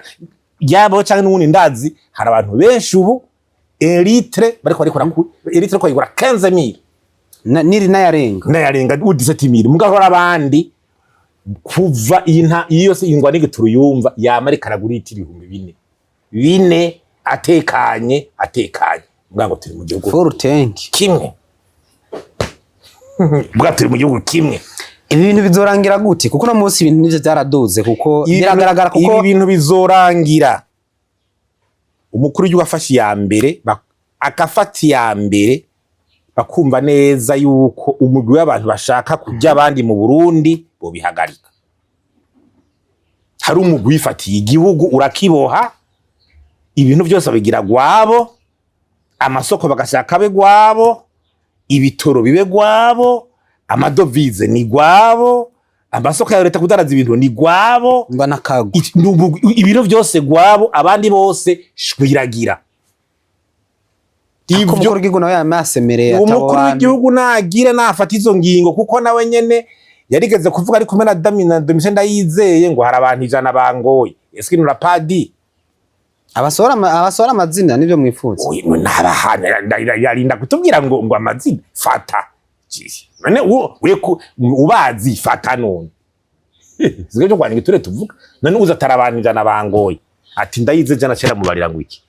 yabo canke n'ubundi ndazi hari abantu benshi ubu litre bariko barikora ku litre ko bayigura 15,000. Niri nayarenga. Nayarenga u 17,000. Mugabo hari abandi kuva iyi nta iyo yose ingwa n'igituru yumva yama ariko aragura litiro 4000 bine atekanye atekanye. Mbwa ngo turi mu gihugu Full tank. kimwe. Mbwa turi mu gihugu kimwe. Ibi bintu bizorangira gute? Kuko no munsi ibintu nivyo byaraduze, kuko biragaragara kuko Ibi bintu bizorangira umukuru w'igihugu afashe iya mbere, agafata iya mbere, bakumva neza yuko umugwi w'abantu bashaka kurya abandi mu Burundi bobihagarika. Hari umugwi wifatiye igihugu urakiboha, ibintu byose babigira gwabo, amasoko bagashaka abe gwabo, ibitoro bibe gwabo, amadovize ni gwabo, amasoko ya leta kudaraza ibintu ni gwabo. Mba nakago. Ibintu byose gwabo, abandi bose shwiragira. Ko umukuru w'igihugu nawe yamasemereye atabo Umukuru bantu. w'igihugu nagira nafata izo ngingo, kuko nawe nyene yarigeze kuvuga ari kumwe na Dami na Domitien Ndayizeye ngo hari abantu 100 bangoye. Est-ce qu'il ne l'a pas dit? Abasohora amazina nivyo mwifuza? Oya, nabahana yarinda kutubwira ngo amazina fata. None we ubazi fata none zige cyo kwandika ture tuvuga. None uza atari abantu 100 bangoye, ati Ndayize jana cera mubarira ngo iki,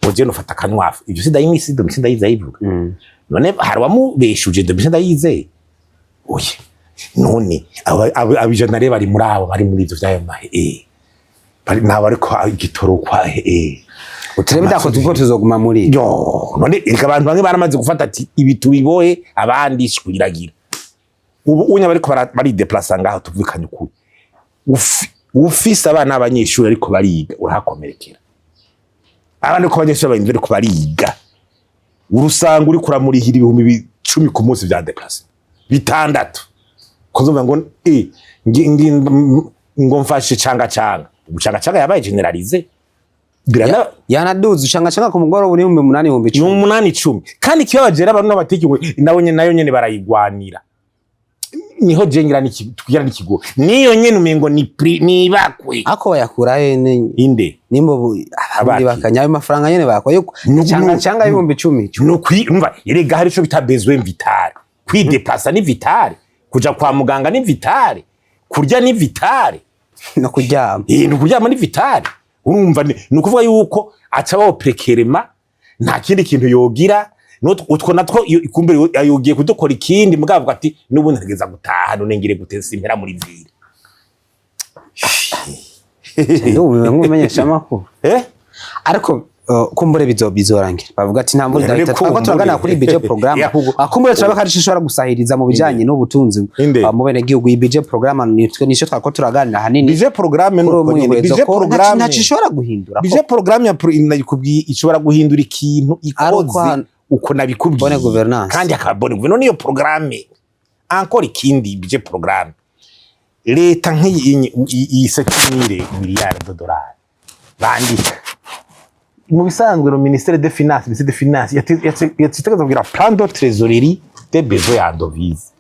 ngo je nufata akanwafu. Ivyo si ndayimisi Domitien Ndayizeye ayivuga. None hari uwamubeshuje Domitien Ndayizeye? Oya. None abo 100 rero bari muri abo bari muri ivyo vyayo mahe, bari nabo ariko igitoro kwa Uturebe dakoze ubwo tuzoguma muri Yo, none reka abantu bamwe baramaze gufata ati ibi tubibohe, abandi shwiragira. Ubu unya bariko barideplasa ngaho, tuvukanye ukuri. Ufise abana b'abanyeshuri ariko bariga, urahakomerekera. Abana ko abanyeshuri barinze bariko bariga, urusanga uri kuramurihira 10,000 ku munsi vya déplacement, 6,000 kuzumva ngo ngo mfashe canga canga. Ubu canga canga yabaye généralisé. Birana Yanaduze canga canga ku mugoroba ni 8,000, ibihumbi ni icumi. 8, 10. Kandi ikibabaje rero, abantu n'abatiki nabo nyene nayo nyene barayigwanira. Niho je ngira niki tugira n'ikigo niyo nyene umengo ni ni bakwe. Ako bayakura he Inde? Nimba ubu abarundi Abaki. bakanya ayo mafaranga nyene bakoye canga canga 10,000. No umva erega hari ico bita besoin vital. Kwideplasa ni vital, kuja kwa muganga ni vital, kurya ni vital. No kuryama. Ni ukuryama ni vital. Urumva ni ukuvuga yuko acabaho précairement, nta kindi kintu yogira. Utwo natwo kumbe yogiye kudukora ikindi, mugabo avuga ati n'ubundi ntegeza gutaha, none ngire gute simpera muri ville? Ndumiwe nk'umumenyesha amakuru. Eh. Ariko kumbure bizorangira bavuga ati nta mvura Rero idahita, twako kumbure. turaganira kuri budget programme. Kumbure turaba ko ari ico ishobora gusahiriza mu bijanye n'ubutunzi Inde. mu bene gihugu. Iyi budget programme nitwe nico twako turaganira hanini Budget programme kuri uwo nuko nyene mwihwezo budget ko programme ntaco ishobora guhindura ko Budget programme ya nayikubwiye ishobora guhindura ikintu Ari uko ikoze uko nabikubwiye. Bonne gouvernance. Kandi akaba bonne gouvernance niyo programme. Encore ikindi, budget programme leta nk'iyi iyi 7,000 miliyari de dollars bandika mu bisanzwe, le ministère des finances, ministère des finances yategerezwa kugira plan de trésorerie des besoins en devise.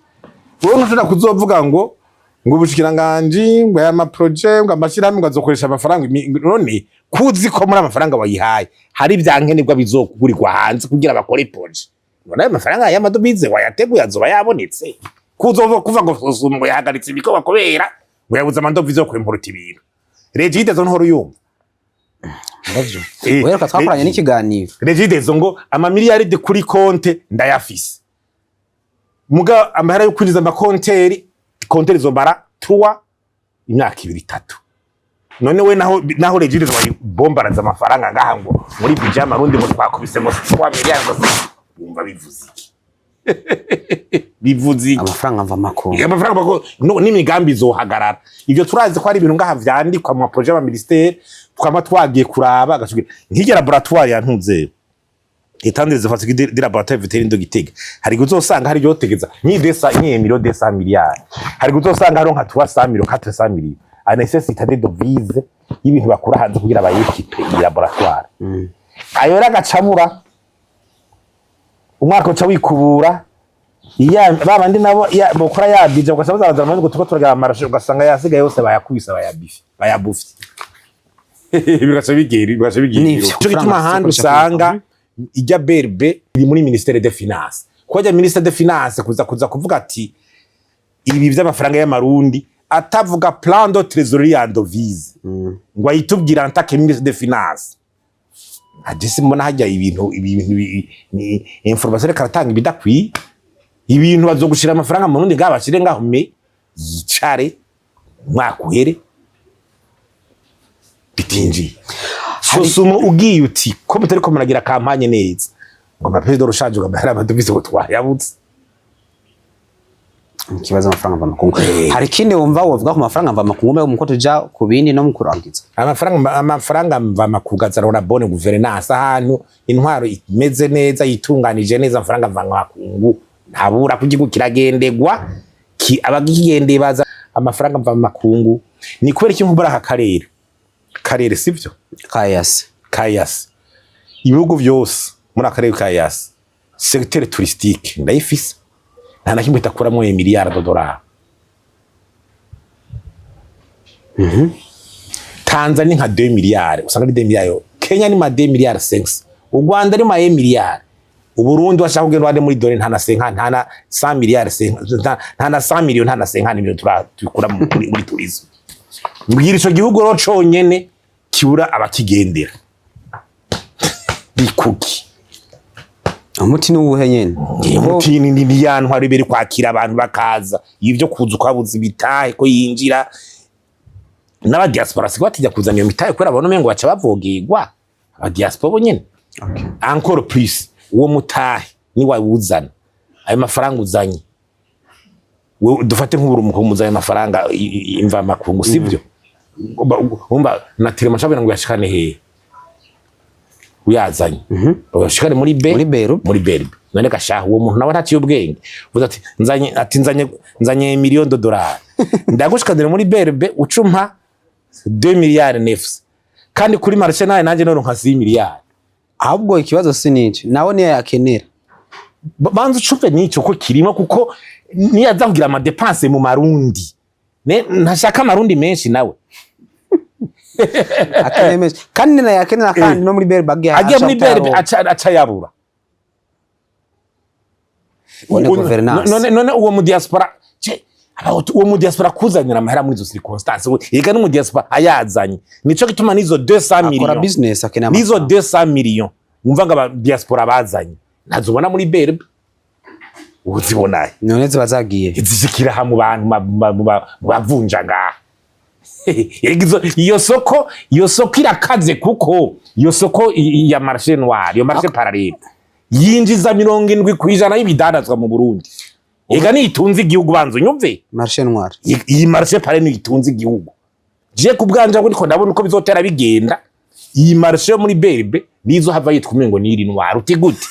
Wowe ntushobora kuzovuga ngo ubushikiranganji, ngo aya ma projets, ngo amashirahamwe, ngo azokoresha amafaranga none kuzi ko muri amafaranga wayihaye hari ibyankenerwa bizokugurirwa hanze kugira bakore projet. None ayo mafaranga y'amadovize wayateguye azoba yabonetse? Kuzova kuva ngo SOSUMO ngo yahagaritse ibikorwa kubera ngo yabuze amadovize yo kwimporuta ibintu, REGIDESO ntuhora uyumva? Ndavyo. Uheruka twakoranye n'ikiganiro. REGIDESO ngo amamiliyaride kuri konte ndayafise, muga amahera yo kwinjiza amakonteri, konteri zomara tuwa imyaka 2, 3. None we naho REGIDESO bayibombaraza amafaranga ngaha ngo muri budget y'amarundi ngo twakubise ngo 3 miliyari, ngo wumva bivuze iki? Bivuze iki? Amafaranga mva makungu. Amafaranga no, n'imigambi izohagarara. Ivyo turazi ko hari ibintu ngaha vyandikwa mu ma projets y'ama ministères, twama twagiye kuraba agasubira nk'irya laboratoire ya ntuze étendre les fatigues de laboratoire vétérinaire de Gitega. Hari uzosanga hari yotegeza nk'i desa nk'i million 200 milliards, hari uzosanga hari nka 300 millions, 400 millions. Anécessita des devises y'ibintu bakura hanze kugira bayéquipe iyi laboratoire. Ayo rero agacabura, umwaka uca wikubura. Iya babandi nabo bokora ya budget, ugasanga bazabaza amahirwe ngo turiko turagira amarashe, ugasanga yasigaye yose bayakubise, bayabife, bayabufye, bigaca bigera, bigaca bigira. Nivyo. Ico gituma ahandi usanga ijya BRB iri muri ministère des finances, kuko ajya ministère des finances kuza kuvuga ati ibi vy'amafaranga y'amarundi, atavuga plan de trésorerie en devise, ngo ayitubwira en tant que ministre des finances. Aje mbona hajya ibintu ni information, reka aratanga ibidakwiye. Ibintu bazogushira amafaranga mu rundi ngaho, bashire ngaho, me yicare umwaka uhere bitinjiye. Sosumo ugiye uti ko mutariko muragira campagne neza, ngo amapièces de rechange, ngo amahera amadevises ngo twayabuze. Ikibazo amafaranga mva makungu. Eh. Hari ikindi wumva wovuga ku mafaranga mva makungu mbega muko tuja ku bindi no mu kurangiza? Amafaranga mva makungu azana na bonne gouvernance. Ahantu intwaro imeze neza, yitunganije neza, amafaranga mva makungu ntabura, ku gihugu kiragendegwa, abakigendeye baza. Amafaranga mva makungu ni kubera iki nkumbura aka karere, sivyo? Kayase. Kayase, ibihugu byose muri akarere ka EAC, secteur touristique ndayifise, nta na kimwe itakuramo miliyari de dollars. Tanzania nka 2 miliyari, usanga ari 2 miliyari. Kenya ni ma 2 miliyari 5, u Rwanda ni ma 1 miliyari, Uburundi washaka kugenda wande muri dore nta na 50, nta na 100 miliyari 50, nta na 100 miliyoni, nta na 50 miliyoni tukura muri tourisme. Mbwira ico gihugu rero conyene kibura abakigendera bikuki? Umuti ni uwuhe nyene? Umuti ni ya ntwaro ibere kwakira abantu bakaza. Ibyo kuza ukabuza ibitahe ko yinjira, n'abadiaspora siko batinya kuzana iyo mitahe kubera babona umengo baca bavogerwa, abadiaspora bo nyene. Encore plus uwo mutahe ni wawuzana, ayo mafaranga uzanye, dufate nk'uburumuko muzanye amafaranga imva makungu, sivyo? Umva na tirema nshabira ngo uyashikane hehe uyazanye? Uyashikane muri B Muri Beru. Muri BRB. None gashaha uwo muntu nawe ntaciye ubwenge, uvuze ati nzanye, ati nzanye million de dollars, ndagushikanira muri BRB, ucumpa 2 miliyari nefs, kandi kuri marché naye nanje none nka 6 miliyari. Ahubwo ikibazo si nico, nawe niyo yakenera. Banza ucuve n'icyo ko kirimo, kuko niyaza kugira amadépenses mu marundi, ntashaka amarundi menshi nawe. Akeneye menshi kandi nayo yakenera, kandi no muri BRB agiye muri BRB aca yabura. Bonne gouvernance. None uwo mu diaspora uwo mu diaspora kuzanira amahera muri izo circonstances, ega no mu diaspora ayazanye, nico gituma nizo 200 akora millions business, akeneye nizo amafaranga. 200 millions wumva ngo aba diaspora bazanye, ntazubona muri BRB, uzibonaye? None ziba zagiye? Zishikira ha mu bantu mu bavunja ngaha. Erega iyo soko irakaze, kuko iyo soko ya marché noir, iyo marché parallèle yinjiza 70% y'ibidandazwa mu Burundi. Ega nitunze igihugu, banza unyumve. Marché noir. Iyi marché parallèle nitunze igihugu. Je ku bwanje ngo niko ndabona uko bizotera bigenda, iyi marché yo muri BRB nizo hava yitwa umengo ni iri noir. Uti gute?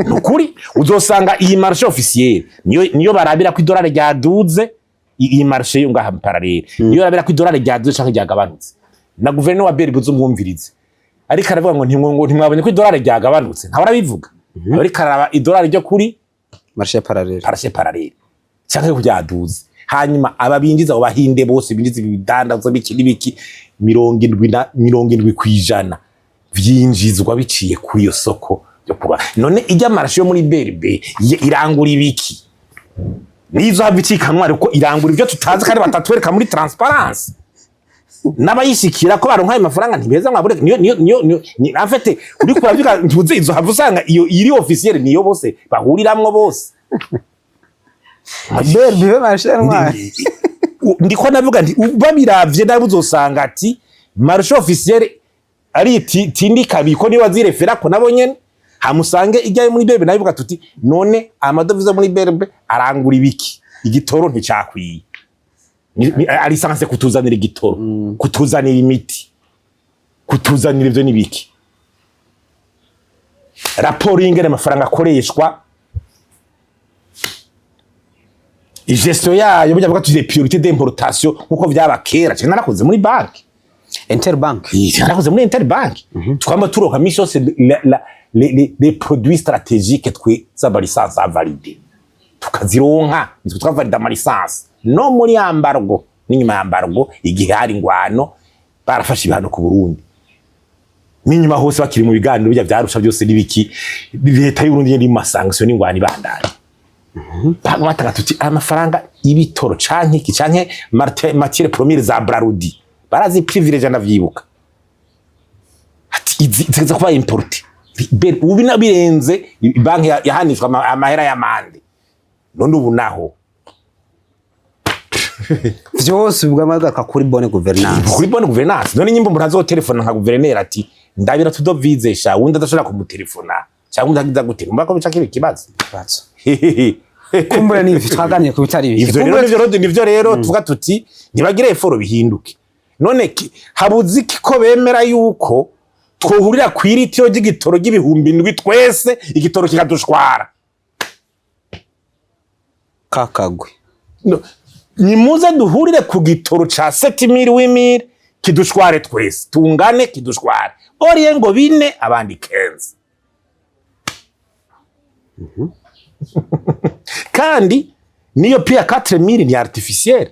Nukuri uzosanga iyi marché officielle niyo barabira ko idolari ryaduze. Iyi marché yo ngaha parallèle niyo barabira ko idolari ryaduze canke ryagabanutse. Na guverinoma wa BRB uzumwumvirize, ariko aravuga ngo ngo ntimwabonye ko idolari ryagabanutse, ntawe arabivuga, ariko araba idolari ryo kuri Marché parallèle. Marché parallèle canke ko ryaduze. Hanyuma aba binjiza, abo bahinde bose binjiza ibidandazwa biki n'ibiki, 70% vyinjizwa biciye kuri iyo soko yo kuba. None ijya marché yo muri BRB irangura ibiki? Nizo hava icikanwa, ariko irangura ibyo tutazi kandi batatwereka muri transparence. N'abayishikira ko baronka ayo mafaranga ntibeza mwabure. Niyo ni en fait uriko uravuga ntuze, izo hava usanga iyo iri officielle niyo bose bahuriramwo bose. BRB be marché noir. Ndiko navuga nti babiravye nabi, uzosanga ati marché officiel ari tindi kabiko niyo wazirefera ko nabo nyene hamusange ijya muri BRB. Nabivuga tuti none amadovize muri BRB arangura ibiki? Igitoro nticakwiye. Ari censé kutuzanira igitoro, kutuzanira imiti, kutuzanira ivyo n'ibiki. Raporo y'ingene amafaranga akoreshwa. Gestion yayo burya bavuga tuti priorité d'importation, nkuko vyaba kera. Je narakoze muri banki. Interbank. Narakoze muri Interbank, twama turonka misi yose les produits stratégiques, twe z'ama licences à valider tukazironka, nitwe twavalida ama licences no muri embargo n'inyuma ya embargo. Igihe hari ingwano, barafashe ibihano ku Burundi, n'inyuma hose bakiri mu biganiro bijya vyarusha byose n'ibiki, leta y'u Burundi iri mu ma sanctions n'ingwano ibandanya. Batanga tuti amafaranga y'ibitoro canke iki canke matière première za Brarudi barazi privilège, ndavyibuka. Ati izi zigeza kuba importées. Ubu birenze banki yahanishwa amahera y'amande. None ubu naho? Vyose bwamagaruka kuri bonne gouvernance. Kuri bonne gouvernance. None nyimba umuntu azotelefona nka guverineri ati ndabira tu devises sha, wundi adashobora kumutelefona cyangwa undi agiza gute, mba ko bica kiba ikibazo. Ikibazo. Kumbura n'ivyo twaganiye ku bitari bike. Ivyo rero nivyo rero tuvuga tuti ntibagire effort bihinduke. None habuze iki ko bemera yuko twohurira kw'iritiro ry'igitoro ry'ibihumbi 7 twese, igitoro kikadushwara? Kakagwe. No, nimuze duhurire ku gitoro ca 7000, 8000, kidushware twese, tungane, kidushware oriye ngo bine abandi 15. Kandi niyo prix ya 4000 ni artificiel.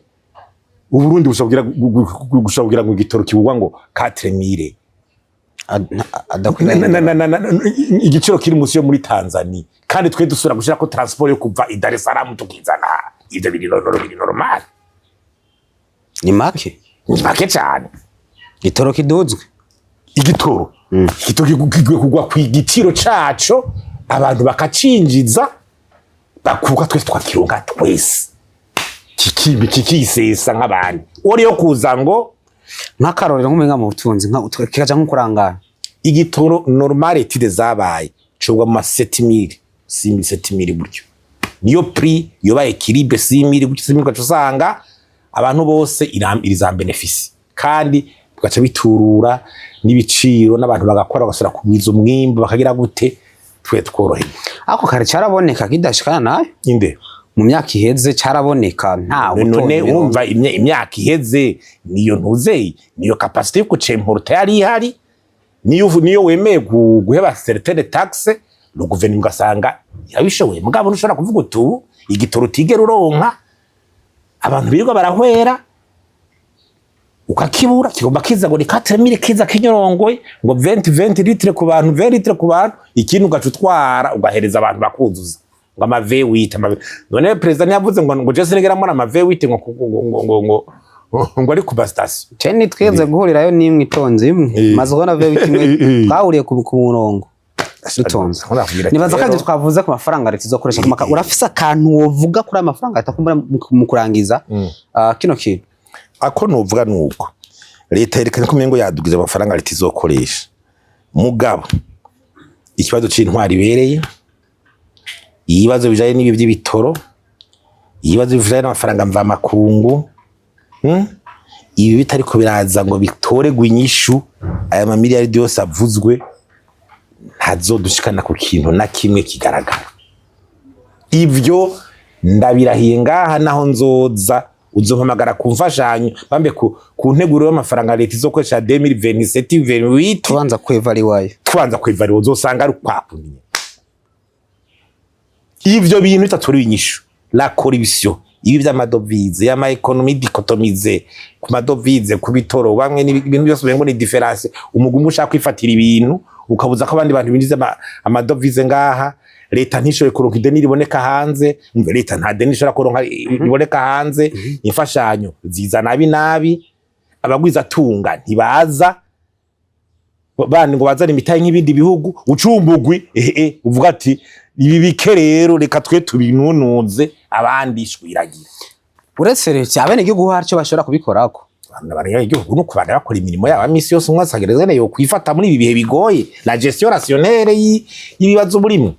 Uburundi bushobora kugira ngo igitoro kibugwa ngo 4000 Adakwira. Igiciro kiri munsi yo muri Tanzania, kandi twe dusubira gushirako transport yo kuva i Dar es Salaam tukizana. Ivyo biri normal? Ni make. Ni make cyane. Igitoro kiduzwe. Igitoro kigwe kugwa ku igiciro caco, abantu bakacinjiza, bakuka twese twakironka twese, kikimbi kikisesa nk'abandi uri yo kuza ngo Nk'akarorero, nk'umenga mu butunzi kikaja nko kurangara. Igitoro normal, études zabaye, cobwa mu ma 7000, 6000, 7000 buryo niyo prix yoba équilibre. 6000 gutyo, 6000 ugaca usanga abantu bose iriza bénéfice, kandi bigaca biturura n'ibiciro, n'abantu bagakora, bagasubira kugwiza umwimbu, bakagira gute, twe tworohewe. Ako kare caraboneka kidashikana nayo. Inde? Mu myaka iheze caraboneka nta None gutonda. Wumva imyaka iheze niyo ntuzeye, niyo capacité yo kucemporta yari ihari, niyo wemeye guheba certaines taxes, le gouvernement ugasanga yabishoboye. Mugabo ntushobora kuvuga uti ubu igitoro utigera uronka, abantu birirwa barahwera, ukakibura, kigomba kiza ngo ni 4000, kiza kinyorongoye ngo 20 20 litres ku bantu, 20 litres ku bantu, ikindi ugaca utwara ugahereza abantu bakuzuza ngo ama V8, ama none president ntiyavuze ngo je sinigera mbona ama V8 ngo ari ku ma station. Cene twigeze guhurirayo n'imwe itonze imwe. Maze kubona V8 imwe twahuriye ku murongo dutonze. Ndakubwira ati Nibaza kandi twavuze ku mafaranga leta izokoresha ku urafise akantu wovuga kuri aya mafaranga leta kumbura mu kurangiza kino kintu? Ako nuvuga nuko leta yerekanye ko umengo yadugize amafaranga leta izokoresha, mugabo ikibazo c'intwari ibereye, ibibazo bijanye n'ibi by'ibitoro, ibibazo bijanye n'amafaranga mvamakungu, Ibi bitariko biraza ngo bitoregwe inyishu, aya mamiliyaridi yose avuzwe ntazodushikana ku kintu na kimwe kigaragara. Ivyo ndabirahiye ngaha. Naho nzoza uzompamagara ku mfashanyo bambe ku nteguro y'amafaranga leta izokoresha 2027 28, tubanza kwevariwayo. Tubanza kwivariwa, uzosanga ari ukwakumenya ivyo bintu bitatoriwe inyishu. La corruption, ibi vy'ama devises, y'ama économie dichotomisée ku ma devises, ku bitoro, bamwe ibintu byose umengo ni différence. Umugumwe ushaka kwifatira ibintu, ukabuza ko abandi bantu binjiza ama devises ngaha. Leta ntishoboye kuronka ideni riboneka hanze. Umva, leta nta deni ishobora kuronka riboneka hanze. Imfashanyo ziza nabi nabi, abagwiza tunga ntibaza bandi ngo bazane imitahe nk'ibindi bihugu. Ucumbugwi ehe, uvuga ati ibi bike rero reka twe tubinunuze, abandi shwiragira. Uretse leta, abenegihugu hari icyo bashobora kubikorako? Abanyagihugu no kubana bakora imirimo yabo misi yose, umwe asagereza yo kwifata muri ibi bihe bigoye, la gestion rationnelle y'ibibazo burimo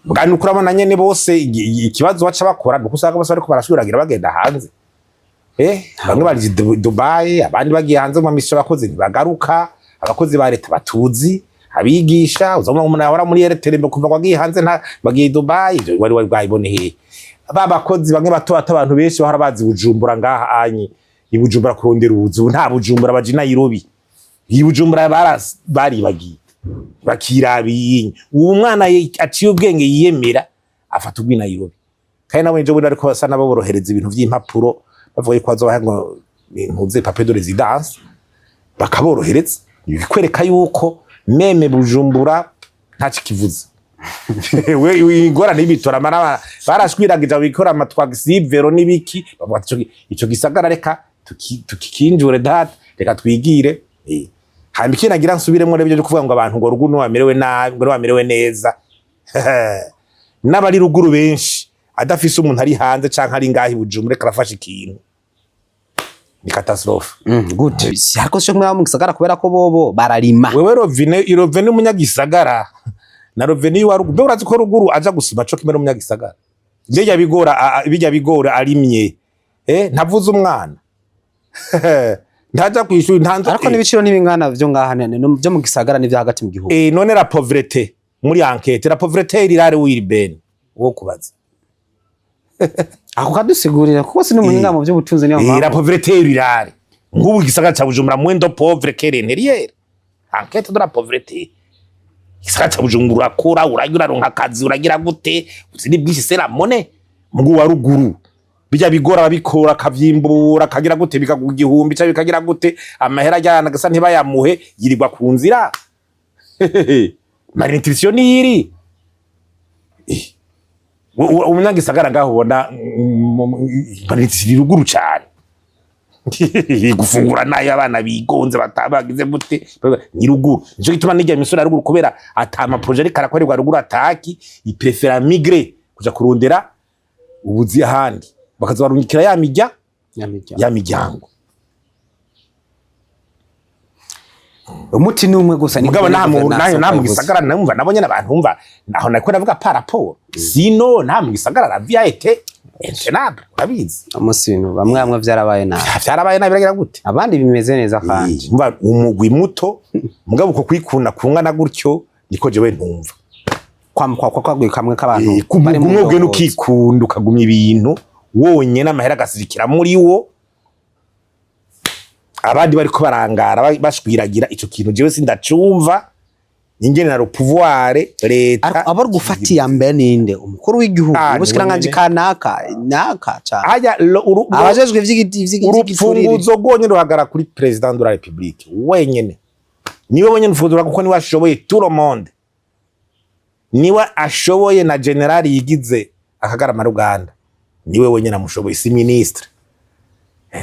bwa nuko urabona nyene bose ikibazo baca bakora nuko usanga bose bariko barashwiragira bagenda hanze. Bamwe bari Dubai, abandi bagiye hanze mu mission, abakozi ntibagaruka, abakozi ba leta batuzi, abigisha, uzabona umuntu ahora muri RTL kuva ngo agiye hanze, nta bagiye Dubai. Ivyo wari bwayibone hehe? Ba bakozi bamwe bato bato, abantu benshi bahora bazi Bujumbura ngaha anyi i Bujumbura kurondera ubuzu, nta Bujumbura, baje i Nairobi. I Bujumbura baribagiye, bakirabiye. Ubu mwana aciye ubwenge yiyemera afata ubwi Nairobi, kandi nabo ejo bundi ariko basa n'ababorohereza ibintu vy'impapuro, bavuga yuko bazobaha ngo ntuze papier de résidence, bakaborohereza. Bikwereka yuko même Bujumbura ntaco kivuze. We ingorane y'ibitora amara barashwiragije, bikora amatwaxi, vélo n'ibiki, bavuga ati ico gisagara reka tukikinjure data, reka twigire. Hanyuma ikindi nagira nsubiremwo rero, byo kuvuga ngo abantu ngo ruguru bamerewe nabi, ngo bamerewe neza, n'abari ruguru benshi adafise umuntu ari hanze canke ari ngaho i Bujumbura reka arafasha ikintu, ni catastrophe. Gute ariko sio kumwe mu gisagara, kubera ko bobo bararima. Wewe revenu, revenu umunyagisagara na revenu wa ruguru, mbe urazi ko ruguru aja gusuma co kimwe n'umunyagisagara? Bijya bigora bijya bigora arimye, ntavuze umwana ntaja kwishuri, ntanze. Ariko n'ibiciro ntibingana vyo ngaha byo mu gisagara n'ivyo hagati mu gihugu. None la pauvreté, muri enquête, la pauvreté rurale ou urbaine, wo kubaza. Ako kadusigurira, kuko si n'umuhinga mu by'ubutunzi, niyo La mpamvu. pauvreté rurale, nk'ubu igisagara ca Bujumbura moins de pauvre que l'intérieur. Enquête de la pauvreté, igisagara ca Bujumbura urakora, uragira, uraronka akazi, uragira gute, uzi ni bwinshi, c'est la monnaie. Mugu wa ruguru bijya bigora ababikora, akavyimbura, akagira gute, bikaguha 1000 canke bikagira gute, amahera ajyana gasa ntibayamuhe, yirirwa ku nzira, malnutrition niyiri. Umunyagisagara ngaho ubona malnutrition iri ruguru cane, gufungura nayo abana bigonze batabagize gute ni ruguru. Nico gituma n'irya misoro ya ruguru, kubera ata ma projets ariko arakorerwa ruguru, ataki i préfère migrer kuja kurondera ubuzi ahandi, bakaza barungikira ya mirya Nyamiryango. ya miryango. Umuti ni umwe gusa, ni Mugabo nta mu guverinance nayo nta mu uko gisagara numva nabo nyene abantu umva naho nako navuga par rapport, sinon nta mu gisagara la vie a été intenable, urabizi. Umunsi ibintu bamwe bamwe vyarabaye nabi. Vyarabaye nabi, biragira gute. Abandi bimeze neza kandi. Umva umugwi muto, mugabo uko kwikunda kungana gutyo niko jewe ntumva. Kwa kamwe k'abantu bari mu Umwe ugenda ndongozi. Ukikunda ukagumya ibintu wonyene, amahera agasirikira muri wo, abandi bariko barangara, bashwiragira. Ico kintu jewe sindacumva ingene na pouvoir leta. Ariko abo gufata iya mbere ninde? Umukuru w'igihugu, Ah, ubushikiranganji niwe. Kanaka naka cane Hajya abajejwe ivy'igiturire. Urupfunguzo rwonyene ruhagara kuri président de la République wenyene, niwe wenyene urufunguzo, kuko niwe ashoboye tout le monde, niwe ashoboye na général yigize akagarama ruganda, niwe wenyene amushoboye, si ministre.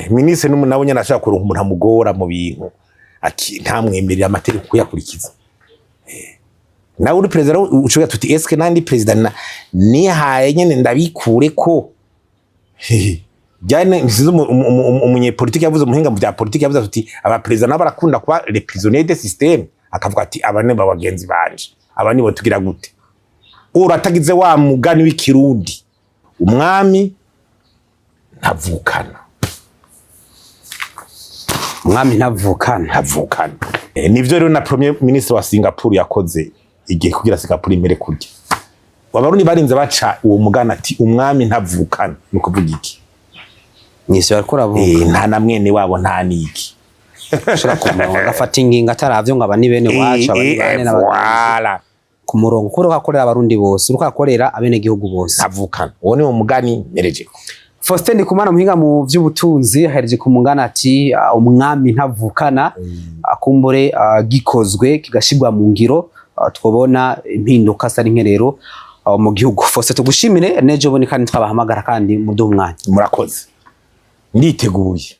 Ministre n'umuntu nawe nyene ashaka kuronka umuntu amugora mu bintu, ntamwemerera amategeko kuyakurikiza. Nawe uri perezida ushobora tuti eske nandi perezida nihaye nyene ndabikure ko Jane nsize umunyepolitiki yavuze, umuhinga mu bya politiki yavuze ati abaperezida nabo barakunda kuba les prisonniers de système, akavuga ati aba ni bagenzi banje, aba nibo tugira gute. Uratagize wa mugani w'ikirundi, umwami ntavukana. Umwami ntavukana. Ntavukana. Nivyo rero na premier ministre wa Singapore yakoze igihe kugira Singapore imere kurya. Abarundi barinze baca uwo mugani ati umwami ntavukana, ni ukuvuga iki? Mwisi bariko uravuga. Nta na mwene wabo, nta niki. Ushobora kumurongo agafata ingingo ataravyo ngo aba ni bene wacu, aba ni bane n'abagenzi. Voilà. Ku murongo kuko uriko akorera abarundi bose, uriko akorera abenegihugu bose. Ntavukana, uwo ni umugani merejeko. Faustin Ndikumana, umuhinga mu vy'ubutunzi, ahereje ku mungana ati umwami ntavukana. Akumbure gikozwe kigashirwa mu ngiro, twobona impinduka zitari nke rero mu gihugu. Faustin, tugushimire, nejo bundi kandi twabahamagara kandi muduhe umwanya. Murakoze, nditeguye.